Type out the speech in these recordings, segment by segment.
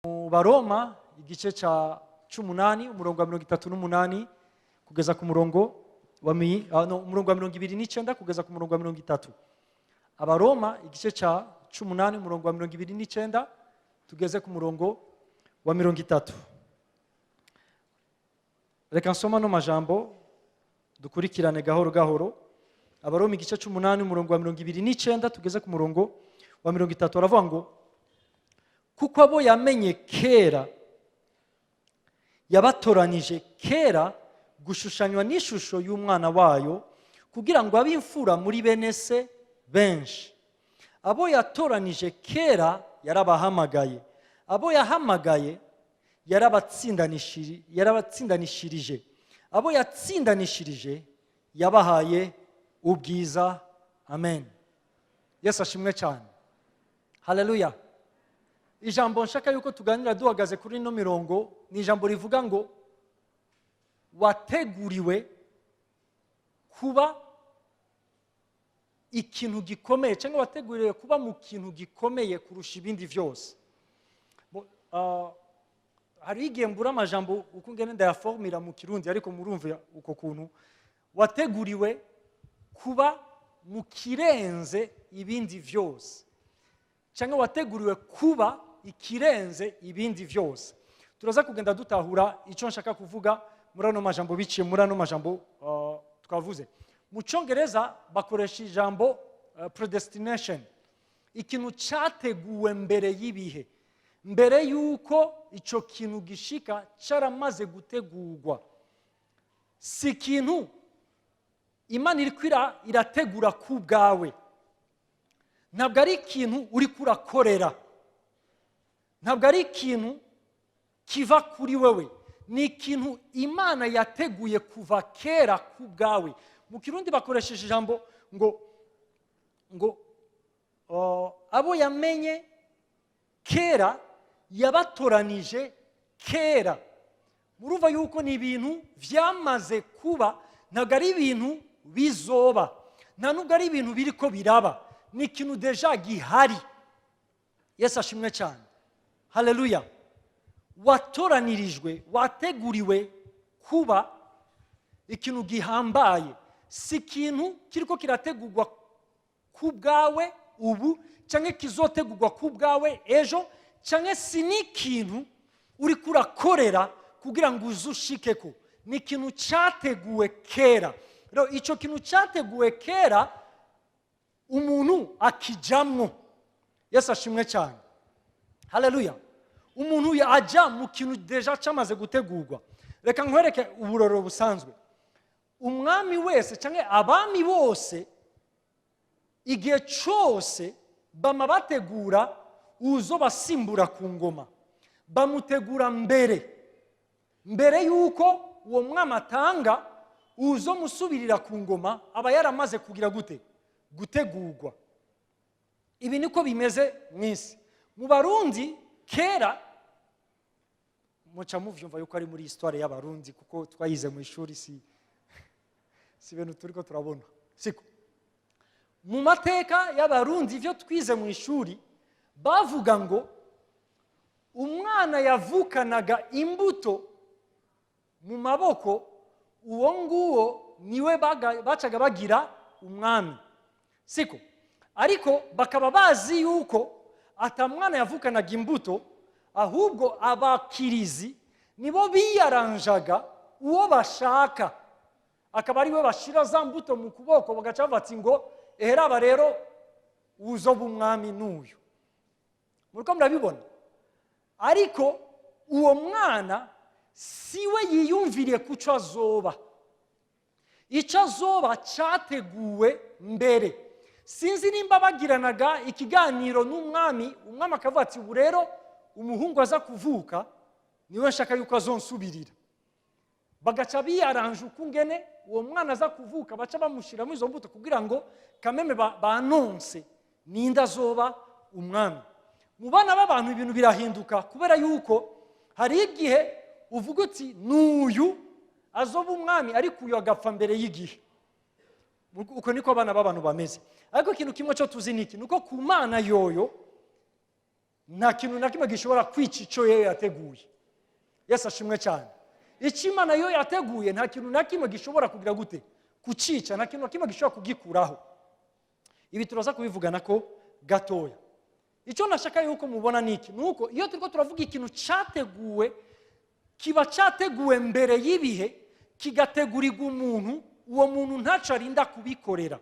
Mu Baroma igice cya 18, umurongo wa 38 kugeza ku murongo wa no, umurongo wa 29 kugeza ku murongo wa 30. Abaroma igice cya 18, umurongo wa 29 tugeze ku murongo wa 30. Reka nsoma no majambo, dukurikirane gahoro gahoro. Abaroma igice 18, umurongo wa 29 tugeze ku murongo wa 30, aravuga ngo: "Kuko abo yamenye kera, yabatoranije kera gushushanywa n'ishusho y'umwana wayo, kugira ngo abe imfura muri bene se benshi. Abo yatoranije kera yarabahamagaye, abo yahamagaye yarabatsindanishirije, abo yatsindanishirije yabahaye ubwiza." Amen. Yesu ashimwe cyane. Haleluya. Ijambo nshaka yuko tuganira duhagaze kuri ino mirongo ni ijambo rivuga ngo wateguriwe kuba ikintu gikomeye, cyangwa wateguriwe kuba mu kintu gikomeye kurusha ibindi byose. Hariho igihe mbura amajambo uko ngenda ndayaformira mu Kirundi, ariko murumva uko kuntu wateguriwe kuba mu kirenze ibindi byose, cyangwa wateguriwe kuba ikirenze ibindi byose. Turaza kugenda dutahura icyo nshaka kuvuga muri ano majambo, biciye muri ano majambo twavuze. Mu Cyongereza bakoresha ijambo predestination, ikintu cyateguwe mbere y'ibihe, mbere y'uko icyo kintu gishika cyaramaze gutegurwa. Si ikintu Imana iri irategura ku bwawe, ntabwo ari ikintu uri kurakorera, ntabwo ari ikintu kiva kuri wewe, ni ikintu Imana yateguye kuva kera ku bwawe. Mu Kirundi bakoresheje ijambo ngo abo yamenye kera yabatoranije kera. Murumva yuko ni ibintu byamaze kuba, ntabwo ari ibintu bizoba, nta nubwo ari ibintu biri ko biraba, ni ikintu déjà gihari. Yesu ashimwe cyane. Haleluya. Watoranirijwe, wateguriwe kuba ikintu gihambaye. Si ikintu kiriko kirategurwa ku bwawe ubu, cyangwa kizotegurwa ku bwawe ejo, cyangwa si n'ikintu uri kurakorera kugira ngo uze ushikeko. Ni ikintu cyateguwe kera. Rero icyo kintu cyateguwe kera, umuntu akijamwo. Yesu ashimwe cyane. Haleluya. Umuntu ajya mu kintu déjà cyamaze gutegurwa. Reka nkwereke uburoro busanzwe. Umwami wese cyangwa abami bose, igihe cyose bama bategura uzo basimbura ku ngoma, bamutegura mbere y'uko uwo mwami atanga. Uzo musubirira ku ngoma aba yaramaze kugira gute? Gutegurwa. Ibi niko bimeze mu isi. Mu Barundi kera, muca muvyumva yuko ari muri histoire y'Abarundi, kuko twayize mu ishuri, si ibintu turiko turabona, siko? Mu mateka y'Abarundi, ivyo twize mu ishuri, bavuga ngo umwana yavukanaga imbuto mu maboko, uwo nguwo niwe bacaga bagira umwami, siko? Ariko bakaba bazi yuko ata mwana yavukanaga imbuto, ahubwo abakirizi nibo biyaranjaga uwo bashaka, akaba ariwe bashira za mbuto mu kuboko, bagaca bavuga ngo: "Eheraba rero, uzoba umwami n'uyu." Muriko murabibona? Ariko uwo mwana siwe yiyumviriye ku cyo azoba. Icyo azoba cyateguwe mbere. Sinzi nimba bagiranaga ikiganiro n'umwami, umwami akavuga ati: "Ubu rero umuhungu aza kuvuka niwe nshaka yuko azonsubirira." Bagaca biyaranje ukungene uwo mwana aza kuvuka, baca bamushyiramo izo mbuto kugira ngo kameme banonse ninde azoba umwami. Mu bana b'abantu ibintu birahinduka, kubera yuko hari igihe uvuga uti: "N'uyu azoba umwami," ariko uyu agapfa mbere y'igihe. Uko niko abana b'abantu bameze. Ariko ikintu kimwe cyo tuzi ni iki? Ni uko ku Mana yoyo nta kintu na kimwe gishobora kwica icyo yo yateguye. Yesu ashimwe cyane. Icyo Imana yo yateguye, nta kintu na kimwe gishobora kugira gute? Kucica. Nta kintu na kimwe gishobora kugikuraho. Ibi turaza kubivugana ko gatoya. Icyo nashaka yuko mubona ni iki? Ni uko iyo turiko turavuga ikintu cyateguwe, kiba cyateguwe mbere y'ibihe, kigategurirwa umuntu, uwo muntu ntaco arinda kubikorera.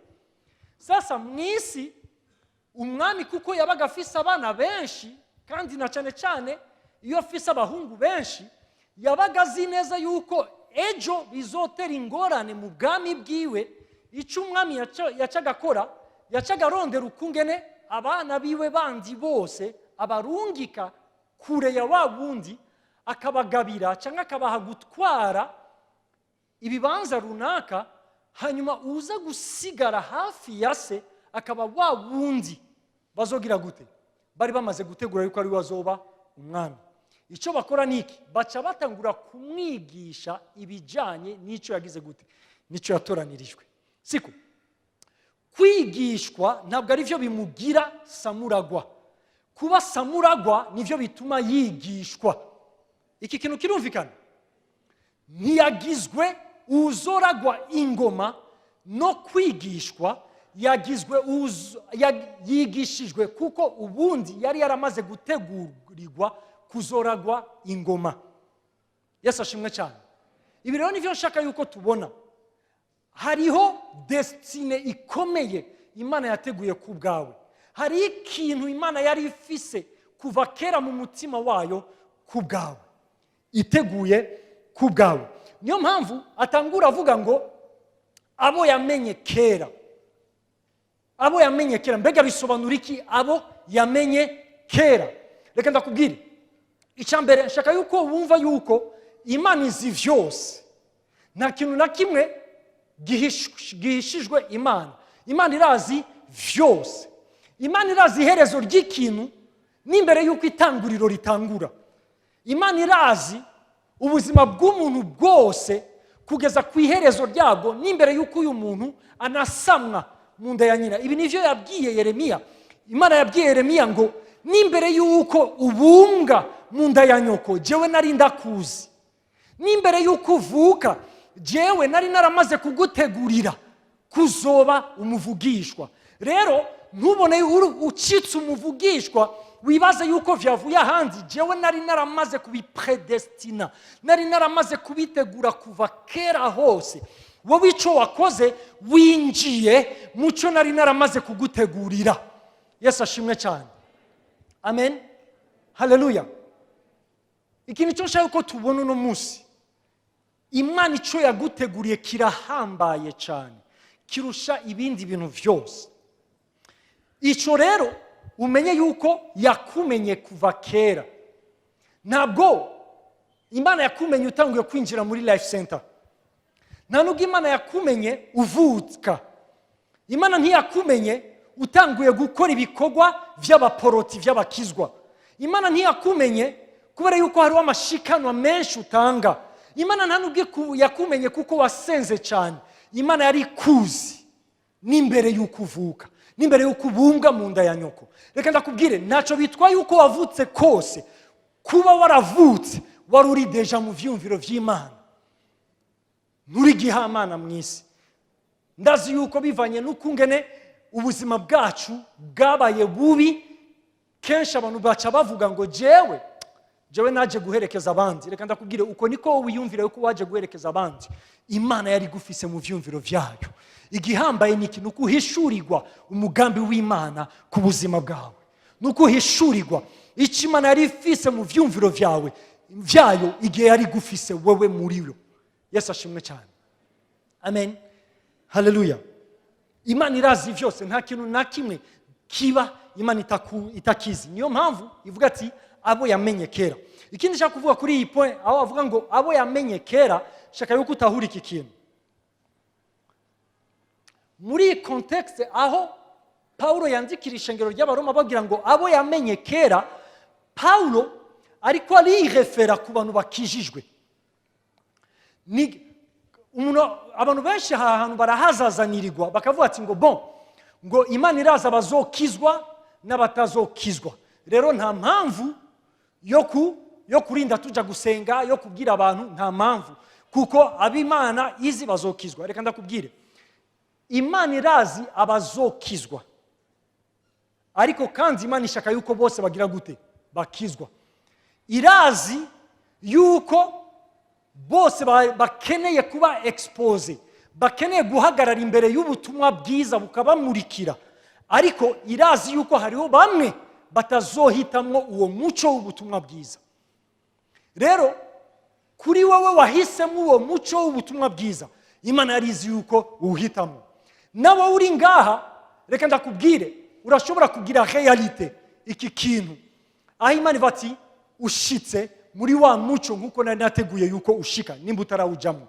Sasa mu isi, umwami kuko yabaga afise abana benshi, kandi na cyane cyane iyo afise abahungu benshi, yabaga azi neza yuko ejo bizotera ingorane mu bwami bwiwe. Icyo umwami yacaga akora, yacaga arondera ukungene abana biwe bandi bose abarungika kure ya wa wundi, akabagabira cyangwa akabaha gutwara ibibanza runaka, hanyuma uza gusigara hafi ya se akaba wa wundi bazogira gute? Bari bamaze gutegura yuko ari we azoba umwami. Icyo bakora ni iki? Baca batangura kumwigisha ibijyanye n'icyo yagize gute? N'icyo yatoranirijwe. Siko kwigishwa ntabwo ari byo bimugira samuragwa. Kuba samuragwa nibyo bituma yigishwa. Iki kintu kirumvikana? Ntiyagizwe uzoragwa ingoma no kwigishwa, yagizwe yigishijwe kuko ubundi yari yaramaze gutegurirwa kuzoragwa ingoma. Yesu ashimwe cyane. Ibi rero nibyo nshaka yuko tubona. Hariho destinée ikomeye Imana yateguye ku bwawe. Hari ikintu Imana yari ifise kuva kera mu mutima wayo ku bwawe, iteguye ku bwawe. Niyo mpamvu atangura avuga ngo abo yamenye kera. Abo yamenye kera, mbega bisobanura iki, abo yamenye kera? Reka ndakubwire. Icya mbere, nshaka yuko wumva yuko Imana izi vyose. Nta kintu na kimwe gihishijwe Imana. Imana irazi vyose. Imana irazi iherezo ry'ikintu n'imbere y'uko itanguriro ritangura. Imana irazi ubuzima bw'umuntu bwose kugeza ku iherezo ryabwo n'imbere y'uko uyu muntu anasamwa mu nda ya nyina. Ibi nibyo yabwiye Yeremiya. Imana yabwiye Yeremiya ngo: "N'imbere y'uko ubumbwa mu nda ya nyoko, jewe nari ndakuzi. N'imbere y'uko uvuka, jewe nari naramaze kugutegurira kuzoba umuvugishwa." Rero ntubone ucitse umuvugishwa wibaze yuko vyavuye ahandi. Jewe nari naramaze kubipredestina, nari naramaze kubitegura kuva kera hose. Wowe icyo wakoze, winjiye mu cyo nari naramaze kugutegurira. Yesu ashimwe cyane. Amen, haleluya. Ikintu cyo nshaka ko tubona uno munsi, Imana icyo yaguteguriye kirahambaye cyane, kirusha ibindi bintu byose. Icyo rero umenye yuko yakumenye kuva kera. Ntabwo Imana yakumenye utanguye kwinjira muri Life Center. Nta nubwo Imana yakumenye uvuka. Imana ntiyakumenye utanguye gukora ibikorwa by'abaporoti by'abakizwa. Imana ntiyakumenye kubera yuko hariho amashikanwa menshi utanga. Imana nta nubwo yakumenye kuko wasenze cyane. Imana yari ikuzi n'imbere y'uko uvuka, n'imbere y'uko ubumbwa mu nda ya nyoko. Reka ndakubwire, ntacyo bitwa yuko wavutse kose. Kuba waravutse, wari uri déjà mu vyumviro vy'Imana. Nturi gihamana mu isi. Ndazi yuko bivanye n'ukungene ubuzima bwacu bwabaye bubi, kenshi abantu baca bavuga ngo: Jewe naje guherekeza abandi." Reka ndakubwire, uko niko wowe wiyumvira yuko waje guherekeza abandi. Imana yari igufise mu vyumviro vyayo. Igihambaye ni iki? Ni uko uhishurirwa umugambi w'Imana ku buzima bwawe, ni uko uhishurirwa icyo Imana yari ifise mu vyumviro vyawe vyayo igihe yari igufise wewe muri yo. Yesu ashimwe cyane. Amen, haleluya. Imana irazi byose, nta kintu na kimwe kiba Imana itakizi. Niyo mpamvu ivuga ati abo yamenye kera. Ikindi nshaka kuvuga kuri iyi point, aho avuga ngo abo yamenye kera, shaka yuko utahura iki kintu muri iyi contexte aho Pawulo yandikira ishengero ry'Abaroma, babwira ngo abo yamenye kera. Pawulo ariko arirefera ku bantu bakijijwe. Ni umuntu, abantu benshi aha hantu barahazazanirirwa, bakavuga ati ngo bon, ngo Imana iraza abazokizwa n'abatazokizwa, rero nta mpamvu yo kurinda tujya gusenga, yo kubwira abantu, nta mpamvu, kuko ab'Imana izi bazokizwa. Reka ndakubwire, Imana irazi abazokizwa, ariko kandi Imana ishaka yuko bose bagira gute? Bakizwa. Irazi yuko bose bakeneye kuba exposé, bakeneye guhagarara imbere y'ubutumwa bwiza bukabamurikira, ariko irazi yuko hariho bamwe batazohitamwo uwo muco w'ubutumwa bwiza. Rero kuri wowe wahisemo uwo muco w'ubutumwa bwiza, Imana yarizi yuko uwuhitamo. Nawe uri ngaha, reka ndakubwire, urashobora kugira réalité iki kintu aho Imana iva ati ushitse muri wa muco nk'uko nari nateguye yuko ushika. Nimba utarawujyamo,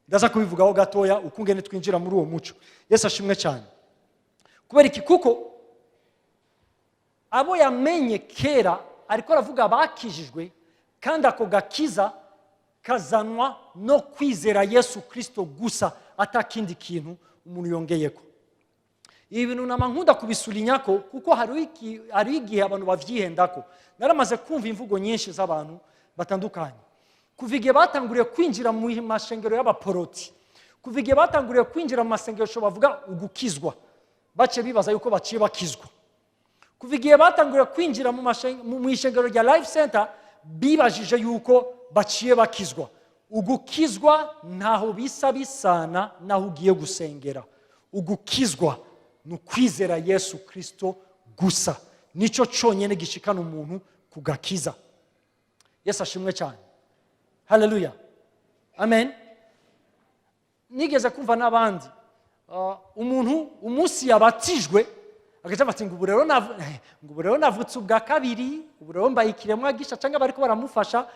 ndaza kubivugaho gatoya ukungene twinjira muri uwo muco. Yesu ashimwe cyane. Kubera iki? Kuko abo yamenye kera, ariko aravuga bakijijwe, kandi ako gakiza kazanwa no kwizera Yesu Kirisito gusa, atakindi kintu umuntu yongeyeko. Ibi bintu nama nkunda kubisurinyako, kuko hariho igihe abantu bavyihendako. Naramaze kumva imvugo nyinshi z'abantu batandukanye kuva igihe batanguriye kwinjira mu mashengero y'abaporoti, kuva igihe batanguriye kwinjira mu masengesho bavuga ugukizwa, bace bibaza yuko baciye bakizwa. Kuva igihe batanguriye kwinjira mu ishengero rya Life Center, bibajije yuko baciye bakizwa. Ugukizwa ntaho bisa bisana naho ugiye gusengera. Ugukizwa ni ukwizera Yesu Kirisito gusa, nicyo cyonyine gishikana umuntu ku gakiza. Yesu ashimwe cyane, haleluya, amen. Nigeze kumva n'abandi, umuntu umunsi yabatijwe agaca bati ngo ubu rero navutse ubwa kabiri, ubu rero mbaye ikiremwa gisha, cyangwa bariko baramufasha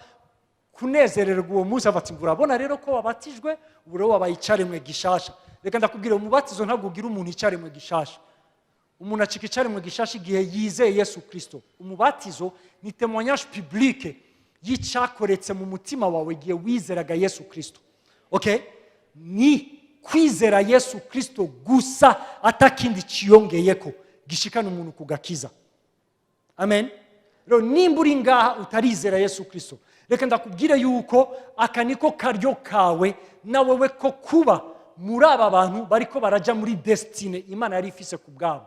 kunezererwa uwo munsi, bati ngo urabona rero ko wabatijwe, ubu rero wabaye icaremwe gishasha. Reka ndakubwira, umubatizo ntabwo ugira umuntu icaremwe gishasha. Umuntu acika icaremwe gishasha igihe yizeye Yesu Kirisito. Umubatizo ni témoignage publique y'icyakoretse mu mutima wawe igihe wizeraga Yesu Kirisito. Okay, ni kwizera Yesu Kirisito gusa, atakindi ciyongeyeko, gishikana umuntu ku gakiza. Amen. Rero nimba uri ngaha utarizera Yesu Kirisito, reka ndakubwire yuko aka niko karyo kawe na wewe ko kuba muri aba bantu bariko barajya muri destinée Imana yari ifise ku bwabo.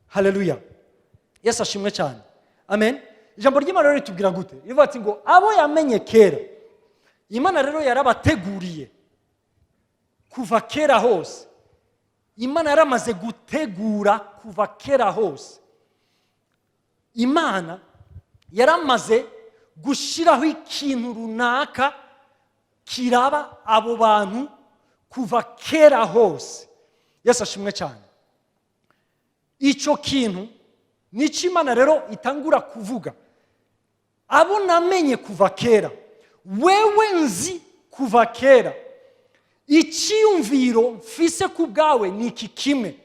Haleluya, Yesu ashimwe cyane, amen. Ijambo ry'Imana rero ritubwira gute? Rivuga ati ngo abo yamenye kera, Imana rero yarabateguriye kuva kera hose. Imana yaramaze gutegura kuva kera hose. Imana yaramaze gushyiraho ikintu runaka kiraba abo bantu kuva kera hose. Yesu ashimwe cyane. Icyo kintu nicyo Imana rero itangura kuvuga: abo namenye kuva kera, wewe nzi kuva kera, icyiyumviro mfise ku bwawe ni iki kimwe,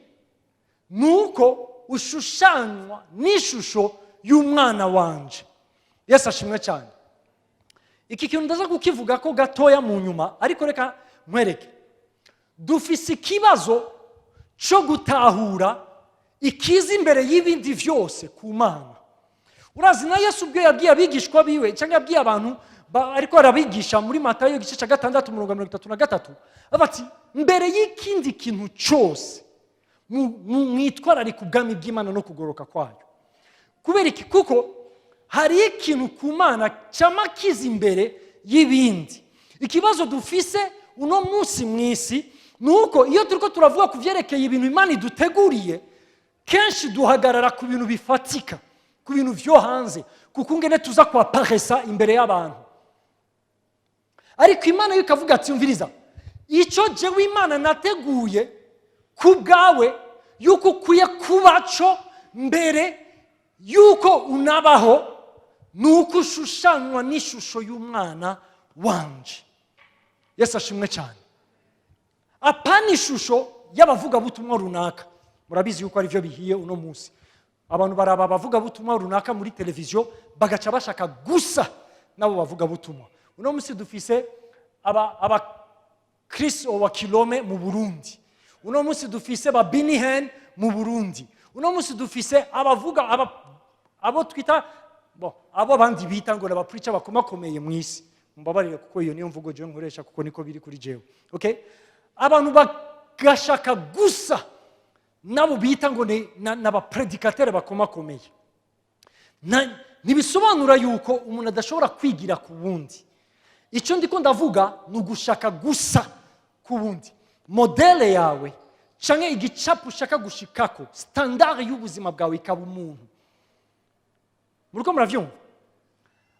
ni uko ushushanywa n'ishusho y'umwana wanje. Yesu ashimwe cyane. Iki kintu ndaza kukivuga ko gatoya mu nyuma, ariko reka nkwereke. Dufise ikibazo cyo gutahura ikiza imbere y'ibindi byose ku Mana. Urazi na Yesu ubwo yabwiye abigishwa biwe, cyangwa yabwiye abantu ariko arabigisha muri Matayo igice cya 6, umurongo wa 33, avuga ati mbere y'ikindi kintu cyose mwitwararike ubwami bw'Imana no kugoroka kwayo. Kubera iki? Kuko hari ikintu ku Mana cyama kiza imbere y'ibindi. Ikibazo dufise uno munsi mu isi ni uko iyo turiko turavuga ku byerekeye ibintu Imana iduteguriye, kenshi duhagarara ku bintu bifatika, ku bintu vyo hanze, kuko ungene tuza kwaparesa imbere y'abantu. Ariko Imana yo ikavuga ati umviriza, icyo jewe Imana nateguye. Ku bwawe, yuko ukwiye kubaco mbere yuko unabaho, ni uko ushushanywa n'ishusho y'umwana wanje. Yesu ashimwe cyane. Apana ishusho y'abavugabutumwa runaka. Murabizi yuko aribyo bihiye uno munsi. Abantu baraba abavugabutumwa runaka muri televiziyo, bagaca bashaka gusa n'abo bavugabutumwa. Uno munsi dufise aba Chris Oyakhilome mu Burundi, uno munsi dufise ba Benny Hinn mu Burundi, uno munsi dufise abavuga abo twita bo, abo abandi bita ngo ni abapreacher bakomakomeye mu isi. Mumbabarire, kuko iyo niyo mvugo jewe nkoresha, kuko niko biri kuri jewe. Okay, abantu bagashaka gusa nabo bita ngo ni n'abaprédicateur bakomakomeye. Ntibisobanura yuko umuntu adashobora kwigira ku wundi. Icyo ndiko ndavuga ni ugushaka gusa ku wundi. Modèle yawe canke igicapo ushaka gushikako, standard y'ubuzima bwawe ikaba umuntu. Muriko muravyumva?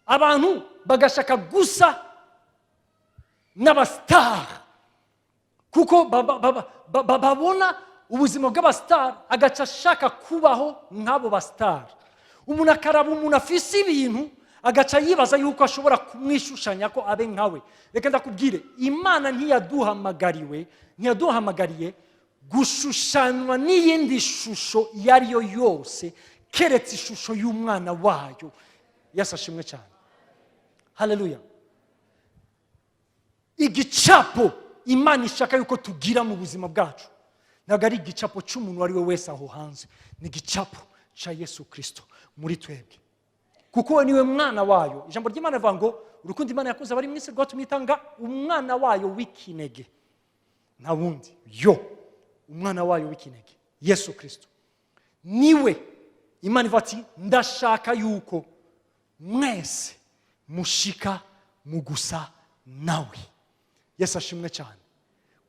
Abantu bagashaka gusa n'abastar, kuko babona ubuzima bw'abastar, agaca ashaka kubaho nk'abo bastar. Umuntu akaraba umuntu afise ibintu, agaca yibaza yuko ashobora kumwishushanya ko abe nkawe. Reka ndakubwire, Imana ntiyaduhamagariwe, ntiyaduhamagariye gushushanywa n'iyindi shusho iyo ari yo yose keretse ishusho y'umwana wayo. Yesu ashimwe cyane. Haleluya. Igicapo Imana ishaka yuko tugira mu buzima bwacu ntabwo ari igicapo cy'umuntu uwo ari we wese aho hanze, ni igicapo cya Yesu Kirisito muri twebwe, kuko we niwe mwana wayo. Ijambo ry'Imana rivuga ngo urukundo Imana yakoze abari mu isi rwatumye itanga umwana wayo w'ikinege. Nta wundi yo, umwana wayo w'ikinege Yesu Kirisito, niwe Imana ivuga ati: "Ndashaka yuko mwese mushika mu gusa nawe." Yesu ashimwe cyane.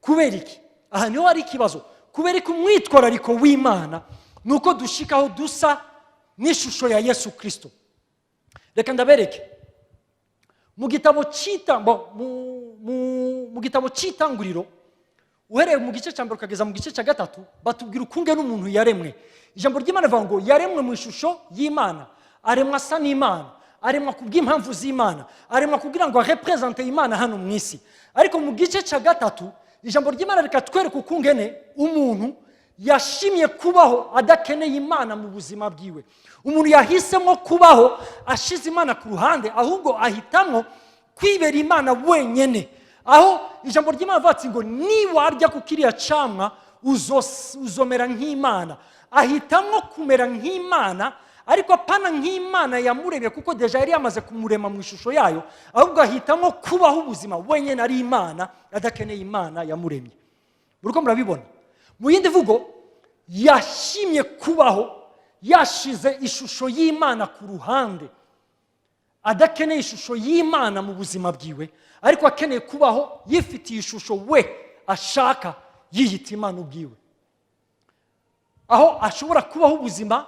Kubera iki? Aha niho hari ikibazo. Kubera ko umwitwarariko w'Imana ni uko dushikaho dusa n'ishusho ya Yesu Kirisito. Reka ndabereke mu gitabo cyita bo, mu gitabo cy'Itanguriro, uhereye mu gice cya mbere ukageza mu gice cya gatatu, batubwira ukunge n'umuntu yaremwe. Ijambo ry'Imana rivuga ngo yaremwe mu ishusho y'Imana, aremwa asa n'Imana, aremwa ku bw'impamvu z'Imana, aremwa kugira ngo areprésente Imana hano mu isi. Ariko mu gice cya gatatu, ijambo ry'Imana rikatwereka ukungene umuntu yashimye kubaho adakeneye Imana mu buzima bwiwe. Umuntu yahisemo kubaho ashize Imana ku ruhande, ahubwo ahitamo kwibera Imana wenyine, aho ijambo ry'Imana rivuga ati ngo niwarya ku kiriya camwa uzomera nk'Imana. Ahitamwo kumera nk'Imana, ariko apana nk'Imana yamuremye, kuko déjà yari yamaze kumurema mu ishusho yayo. Ahubwo ahitamwo kubaho ubuzima wenyine ari Imana, adakeneye Imana yamuremye. Muriko murabibona? Mu yindi mvugo, yashimye kubaho yashize ishusho y'Imana ku ruhande, adakeneye ishusho y'Imana mu buzima bwiwe, ariko akeneye kubaho yifitiye ishusho we ashaka, yiyita Imana ubwiwe, aho ashobora kubaho ubuzima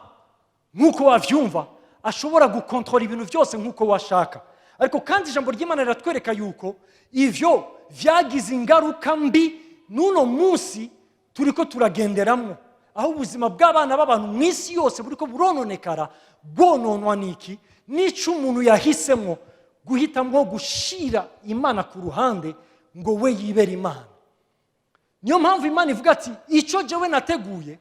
nk'uko wabyumva, ashobora gukontorora ibintu byose nk'uko washaka. Ariko kandi ijambo ry'Imana riratwereka yuko ivyo vyagize ingaruka mbi n'uno munsi turi ko turagenderamwo, aho ubuzima bw'abana b'abantu mu isi yose buriko burononekara, bwononwa n'iki? N'icyo umuntu yahisemo guhitamwo gushira Imana ku ruhande ngo we yibere Imana. Niyo mpamvu Imana ivuga ati: "Icyo jyewe nateguye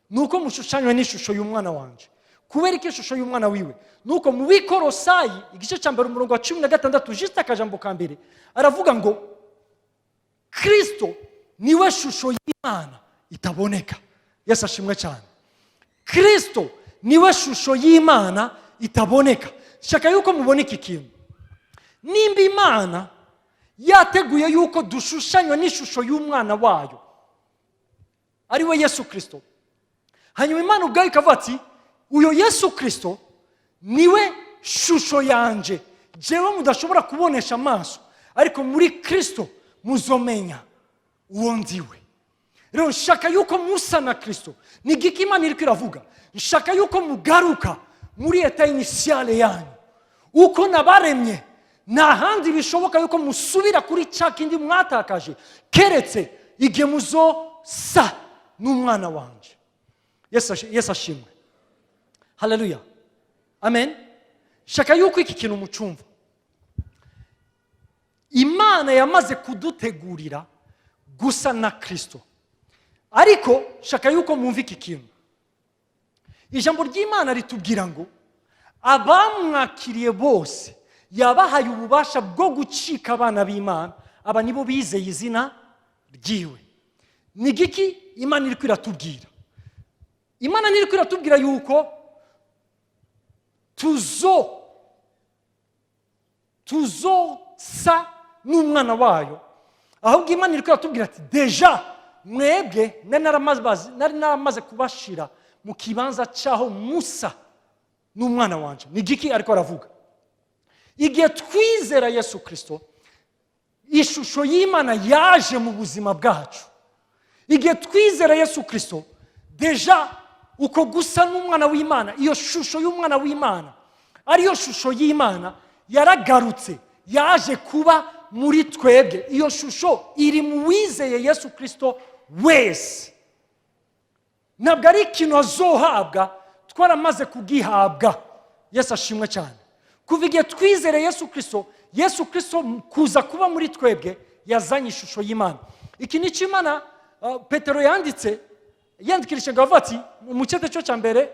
ni uko mushushanywa n'ishusho y'umwana wanje." Kubera ko ishusho y'umwana wiwe ni uko mu Bikorosayi, igice cya mbere, umurongo wa 16, juste akajambo ka mbere, aravuga ngo Kirisito niwe shusho y'Imana itaboneka. Yesu ashimwe cyane. Kirisito niwe shusho y'Imana itaboneka. Shaka yuko mubona iki kintu. Nimba Imana yateguye yuko dushushanywa n'ishusho y'umwana wayo, ari we Yesu Kirisito, hanyuma Imana ubwayo ikavuga ati: "Uyo Yesu Kirisito niwe shusho yanje jewe mudashobora kubonesha amaso, ariko muri Kirisito muzomenya uwo ndiwe." Rero nshaka yuko musa na Kirisito. Ni igiki Imana iri iravuga? Nshaka yuko mugaruka muri état initial yanyu, uko nabaremye. Nta handi bishoboka yuko musubira kuri cya kindi mwatakaje keretse igihe muzosa N'umwana wanje. Yesu ashimwe. Haleluya, amen. Shaka yuko iki kintu mucumva. Imana yamaze kudutegurira gusa na Kirisito, ariko shaka yuko mwumva iki kintu. Ijambo ry'Imana ritubwira ngo abamwakiriye bose yabahaye ububasha bwo gucika abana b'Imana, aba nibo bizeye izina ryiwe. Ni giki Imana iri kwiratubwira? Imana ntiri kwiratubwira yuko tuzosa n'umwana wayo, ahubwo Imana iri kwiratubwira ati: "Déjà mwebwe nari naramaze kubashira mu kibanza cyaho musa n'umwana wanje." Ni giki ariko aravuga? Igihe twizera Yesu Kirisito, ishusho y'Imana yaje mu buzima bwacu. Igihe twizera Yesu Kirisito, déjà uko gusa n'umwana w'Imana, iyo shusho y'umwana w'Imana, ariyo shusho y'Imana, yaragarutse, yaje kuba muri twebwe. Iyo shusho iri mu wizeye Yesu Kirisito wese. Ntabwo ari ikintu azohabwa, twaramaze kugihabwa. Yesu ashimwe cyane. Kuva igihe twizere Yesu Kirisito, Yesu Kirisito kuza kuba muri twebwe yazanye ishusho y'Imana. Iki ni cyo Imana Petero yanditse, yandikira ishinga, avuga ati mu cyetezo cya mbere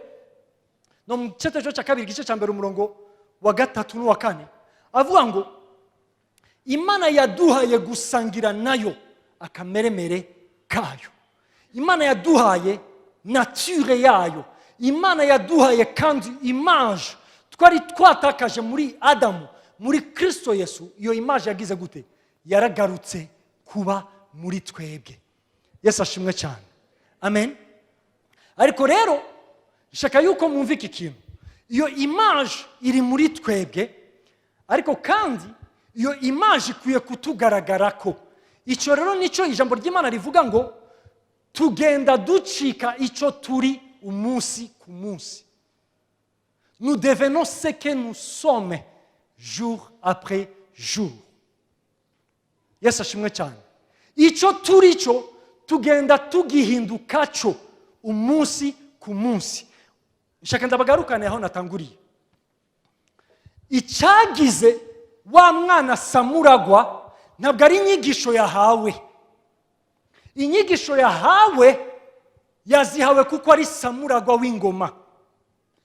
no mu cyetezo cya kabiri, igice cya mbere, umurongo wa gatatu n'uwa kane, avuga ngo Imana yaduhaye gusangira nayo akameremere kayo, Imana yaduhaye nature yayo, Imana yaduhaye kandi image twari twatakaje muri Adamu. Muri Kirisito Yesu iyo image yagize gute? Yaragarutse kuba muri twebwe. Yesu ashimwe cyane, amen. Ariko rero shaka yuko mwumva iki kintu: iyo image iri muri twebwe, ariko kandi iyo image ikwiye kutugaragara ko. Icyo rero nicyo ijambo ry'Imana rivuga ngo tugenda ducika icyo turi umunsi ku munsi. Nous devenons ce que nous sommes jour après jour. Yesu ashimwe cyane. Icyo turi cyo tugenda tugihinduka cyo umunsi ku munsi. Nshaka ndabagarukane aho natanguriye. Icyagize wa mwana samuragwa ntabwo ari inyigisho yahawe. Inyigisho yahawe yazihawe kuko ari samuragwa w'ingoma.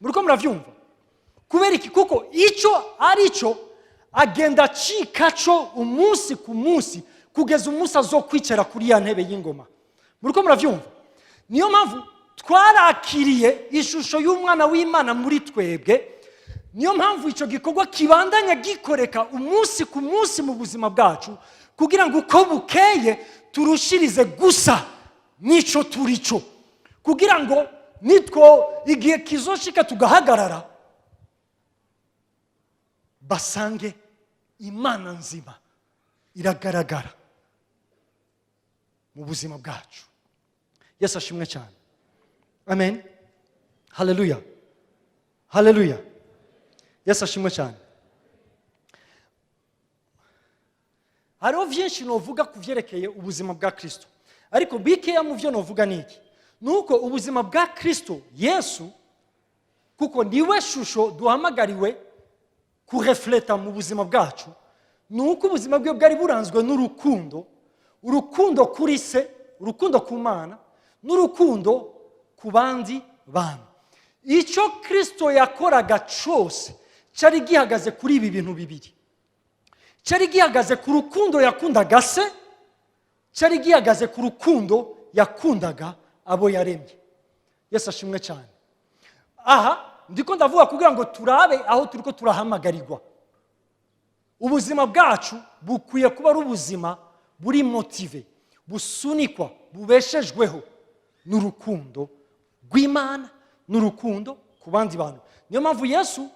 Muri ko murabyumva? Kubera iki? Kuko icyo ari cyo agenda acika cyo umunsi ku munsi, kugeza umunsi azokwicara kuri ya ntebe y'ingoma. Muri ko murabyumva? Niyo mpamvu twarakiriye ishusho y'umwana w'Imana muri twebwe. Niyo mpamvu icyo gikorwa kibandanya gikoreka umunsi ku munsi mu buzima bwacu, kugira ngo uko bukeye turushirize gusa n'icyo turi cyo, kugira ngo nitwo igihe kizoshika tugahagarara, basange Imana nzima iragaragara mu buzima bwacu. Yesu ashimwe cyane, amen. Haleluya, haleluya. Yesu ashimwe cyane. Hariho byinshi novuga ku byerekeye ubuzima bwa Kirisito, ariko bikeya mu byo novuga ni iki: ni uko ubuzima bwa Kirisito Yesu, kuko niwe shusho duhamagariwe kurefleta mu buzima bwacu, ni uko ubuzima bwe bwari buranzwe n'urukundo: urukundo kuri Se, urukundo ku Mana, n'urukundo ku bandi bantu. Icyo Kirisito yakoraga cyose cyari gihagaze kuri ibi bintu bibiri: cyari gihagaze ku rukundo yakundaga Se, cyari gihagaze ku rukundo yakundaga abo yaremye. Yesu ashimwe cyane. Aha ndiko ndavuga kugira ngo turabe aho turi ko turahamagarirwa. Ubuzima bwacu bukwiye kuba ari ubuzima buri motivé, busunikwa, bubeshejweho n'urukundo rw'Imana n'urukundo ku bandi bantu. Niyo mpamvu Yesu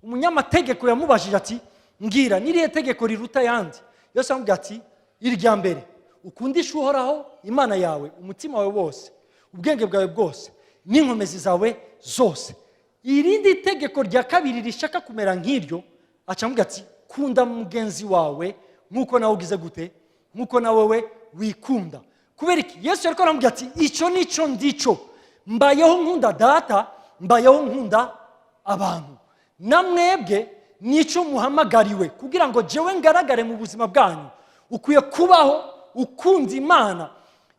umunyamategeko yamubajije ati: "Mbwira, n'irihe tegeko riruta ayandi?" Yesu aramubwira ati: "Irya mbere, ukundisha Uhoraho Imana yawe umutima wawe wose, ubwenge bwawe bwose n'inkomezi zawe zose. Irindi tegeko rya kabiri rishaka kumera nk'iryo," aca amubwira ati: "Kunda mugenzi wawe nk'uko nawe ugize gute? Nk'uko nawe we wikunda." Kubera iki? Yesu yariko aramubwira ati: "Icyo nicyo ndico, mbayeho nkunda Data, mbayeho nkunda abantu. Na mwebwe nicyo muhamagariwe, kugira ngo jewe ngaragare mu buzima bwanyu. Ukwiye kubaho ukunda Imana,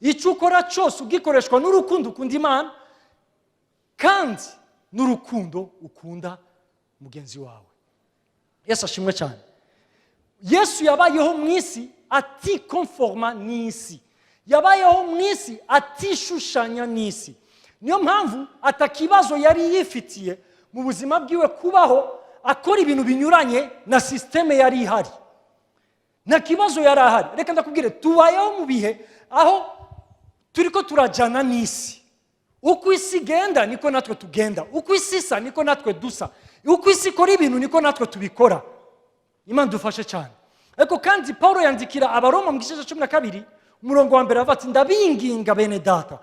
icyo ukora cyose ugikoreshwa n'urukundo ukunda Imana kandi n'urukundo ukunda mugenzi wawe." Yesu ashimwe cyane. Yesu yabayeho mu isi atikonforma n'isi, yabayeho mu isi atishushanya n'isi. Niyo mpamvu atakibazo yari yifitiye mu buzima bwiwe kubaho akora ibintu binyuranye na système yari ihari. Nta kibazo yari ahari. Reka ndakubwire, tubayeho mu bihe aho turi ko turajyana n'isi. Uko isi igenda niko natwe tugenda, uko isi isa niko natwe dusa, uko isi ikora ibintu niko natwe tubikora. Imana dufashe cyane. Ariko kandi Paul yandikira Abaroma mu gice cya 12, umurongo wa mbere, avuga ati: "Ndabinginga bene Data,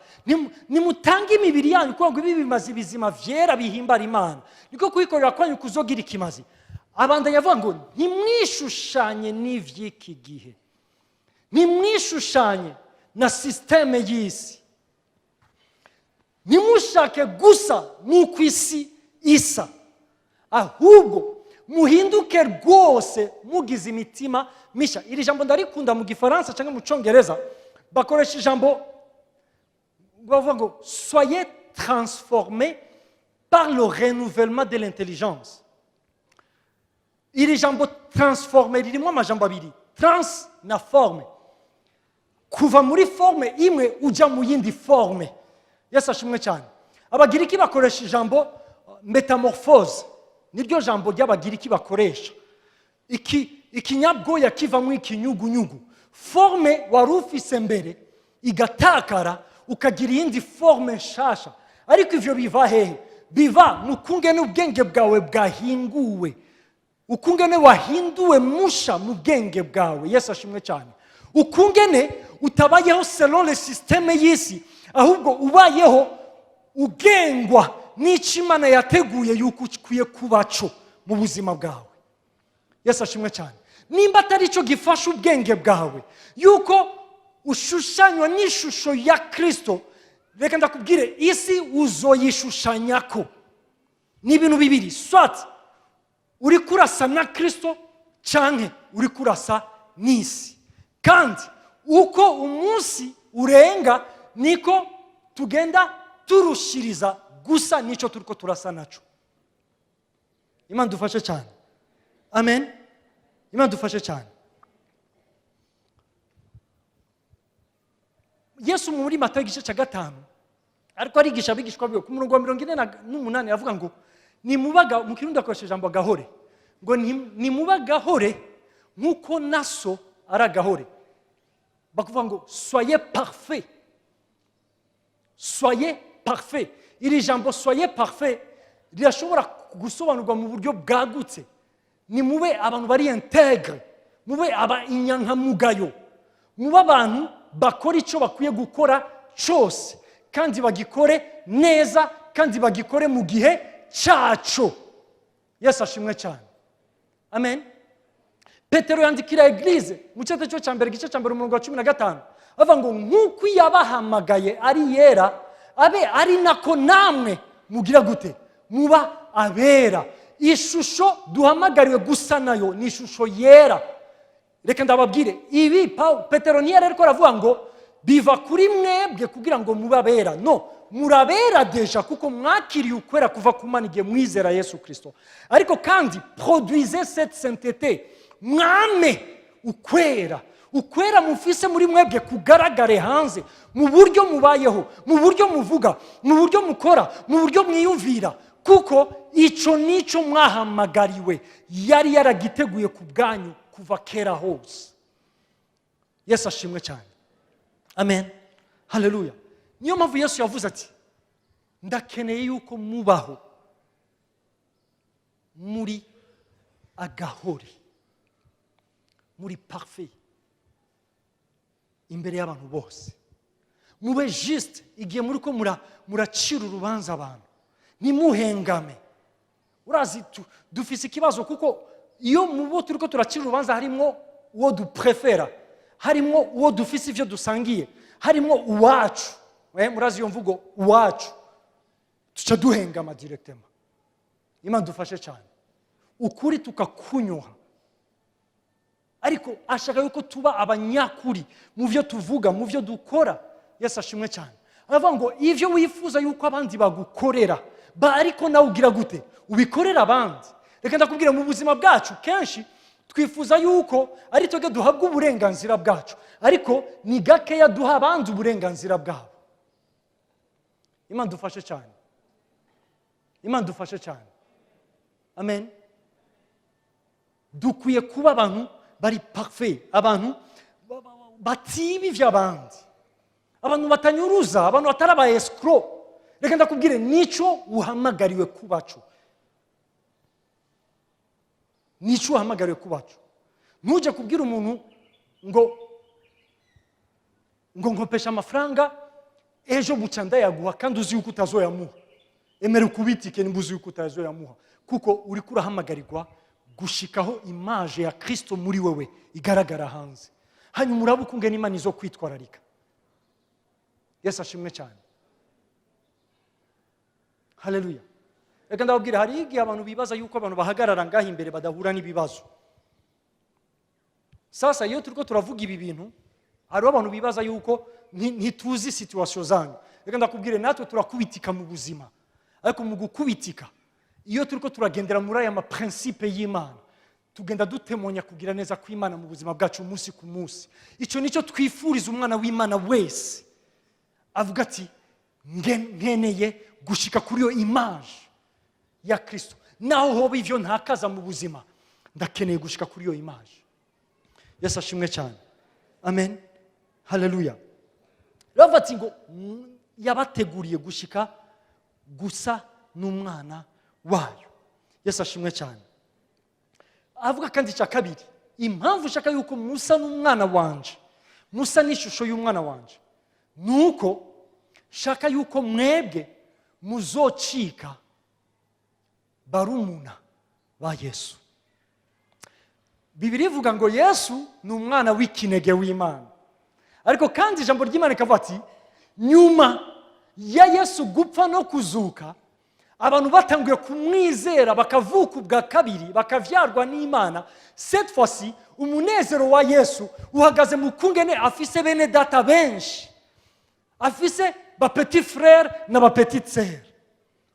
nimutange imibiri yanyu kugira ngo ibe ibimazi bizima, vyera, bihimbara Imana, niko kuyikorera kwanyu kuzogira ikimazi." Abandanya avuga ngo: "Ntimwishushanye n'ivy'iki gihe, ntimwishushanye na système y'isi, ntimushake gusa n'uko isi isa, ahubwo muhinduke rwose mugize imitima mishya." Iri jambo ndarikunda. Mu Gifaransa cyangwa mu Cyongereza bakoresha ijambo bavuga ngo: "Soyez transformés par le renouvellement de l'intelligence." Iri jambo "transformer" ririmo amajambo abiri, "trans" na "forme", kuva muri forme imwe ujya mu yindi forme. Yesu ashimwe cyane. Abagiriki bakoresha ijambo "métamorphose", niryo jambo ry'Abagiriki bakoresha. Iki ikinyabwoya kivamo ikinyugunyugu. Forme wari ufise mbere igatakara, ukagira iyindi forme nshasha. Ariko ivyo biva hehe? Biva mu kungene ubwenge bwawe bwahinguwe, ukungene wahinduwe musha mu bwenge bwawe. Yesu ashimwe cyane. Ukungene utabayeho selon le système y'isi, ahubwo ubayeho ugengwa n'icyo Imana yateguye yuko ukwiye kubaco mu buzima bwawe. Yesu ashimwe cyane. Nimba atari cyo gifasha ubwenge bwawe yuko ushushanywa n'ishusho ya Kirisito, reka ndakubwire, isi uzoyishushanyako. Ni ibintu bibiri: soit uri kurasa na Kirisito canke uri kurasa n'isi. Kandi uko umunsi urenga niko tugenda turushiriza gusa n'icyo turi ko turasa naco. Imana dufashe cyane. Amen. Imana dufashe cyane. Yesu muri Matayo igice cya 5, ariko arigisha abigishwa biwe, ku murongo wa 48 avuga ngo nimubaga, mu Kirundi akoresha ijambo "agahore", ngo "Nimubagahore nk'uko na So ari agahore." Bakuvuga ngo: "Soyez parfait, soyez parfait." Iri jambo "soyez parfait" rirashobora gusobanurwa mu buryo bwagutse: nimube abantu bari intègre, mube aba inyankamugayo, mube abantu bakora icyo bakwiye gukora cyose kandi bagikore neza kandi bagikore mu gihe cyaco. Yesu ashimwe cyane. Amen. Petero yandikira église mu cyete cyo cya mbere, igice cya mbere, umurongo wa 15, avuga ngo: "Nk'uko yabahamagaye ari yera, abe ari nako namwe mugira gute? Muba abera." Ishusho duhamagariwe gusa nayo ni ishusho yera. Reka ndababwire ibi, Petero ntiyari ariko aravuga ngo biva kuri mwebwe kugira ngo mube abera. No, murabera déjà, kuko mwakiriye ukwera kuva ku Mana igihe mwizera Yesu Kirisito. Ariko kandi produisez cette sainteté, mwame ukwera. Ukwera mufise muri mwebwe kugaragare hanze mu buryo mubayeho, mu buryo muvuga, mu buryo mukora, mu buryo mwiyumvira, kuko icyo nicyo mwahamagariwe, yari yaragiteguye ku bwanyu kuva kera hose. Yesu ashimwe cyane. Amen, haleluya. Niyo mpamvu Yesu yavuze ati: "Ndakeneye yuko mubaho muri agahore, muri parfait imbere y'abantu bose, mube juste igihe muri ko muracira urubanza abantu, ntimuhengame." Urazi dufise ikibazo, kuko iyo mu bo turi ko turacira urubanza harimo uwo duprefera, harimo uwo dufise ibyo dusangiye, harimo uwo dufise ibyo duhuriyeko, Harimo uwacu. Murazi iyo mvugo "uwacu", tuca duhengama directement. Imana dufashe cyane. Ukuri tukakunyuha, ariko ashaka yuko tuba abanyakuri mu byo tuvuga, mu byo dukora. Yesu ashimwe cyane. Aravuga ngo ibyo wifuza yuko abandi bagukorera ba, ariko nawe ugira gute? Ubikorera abandi. Reka ndakubwira, mu buzima bwacu kenshi twifuza yuko ari twebwe duhabwa uburenganzira bwacu, ariko ni gakeya duha abandi uburenganzira bwabo. Imana dufashe cyane, Imana dufashe cyane. Amen. Dukwiye kuba abantu bari parfait, abantu batiba iby'abandi, abantu batanyuruza, abantu batari aba escrocs. Reka ndakubwire, nicyo uhamagariwe kubaco, nicyo uhamagariwe kubaco. Ntujye kubwira umuntu ngo nkopesha amafaranga, ejo buca ndayaguha, kandi uzi yuko utazoyamuha. Emera ukubitike nimba uzi yuko utazoyamuha, kuko uriko urahamagarirwa gushikaho image ya Kristo muri wewe igaragara hanze. Hanyuma uraba ukungene Imana izo kwitwararika. Yesu ashimwe cyane. Haleluya. Reka ndababwira, hari igihe abantu bibaza yuko abantu bahagarara ngaha imbere badahura n'ibibazo. Sasa iyo turiko turavuga ibi bintu, hariho abantu bibaza yuko ntituzi situation zanyu. Reka ndakubwire, natwe turakubitika mu buzima, ariko mu gukubitika, iyo turiko turagendera muri aya ma principes y'Imana, tugenda dutemonya kugira neza kw'Imana mu buzima bwacu umunsi ku munsi. Icyo nicyo twifuriza umwana w'Imana wese avuga ati: "Nkeneye gushika kuri iyo image ya Kristo, naho hoba ivyo ntakaza mu buzima, ndakeneye gushika kuri iyo image." Yesu ashimwe cyane. Amen, haleluya. Rero ati ngo yabateguriye gushika gusa n'umwana wayo. Yesu ashimwe cyane. Avuga kandi icya kabiri, impamvu ushaka yuko musa n'umwana wanje, musa n'ishusho y'umwana wanje, ni uko shaka yuko mwebwe muzocika barumuna ba Yesu. Bibiri ivuga ngo Yesu ni umwana w'ikinege w'Imana, ariko kandi ijambo ry'Imana rikavuga ati nyuma ya Yesu gupfa no kuzuka, abantu batanguye kumwizera, bakavuka ubwa kabiri, bakavyarwa n'Imana, cette fois-ci umunezero wa Yesu uhagaze mu kungene afise bene data benshi, afise ba petit frère na ba petite sœur.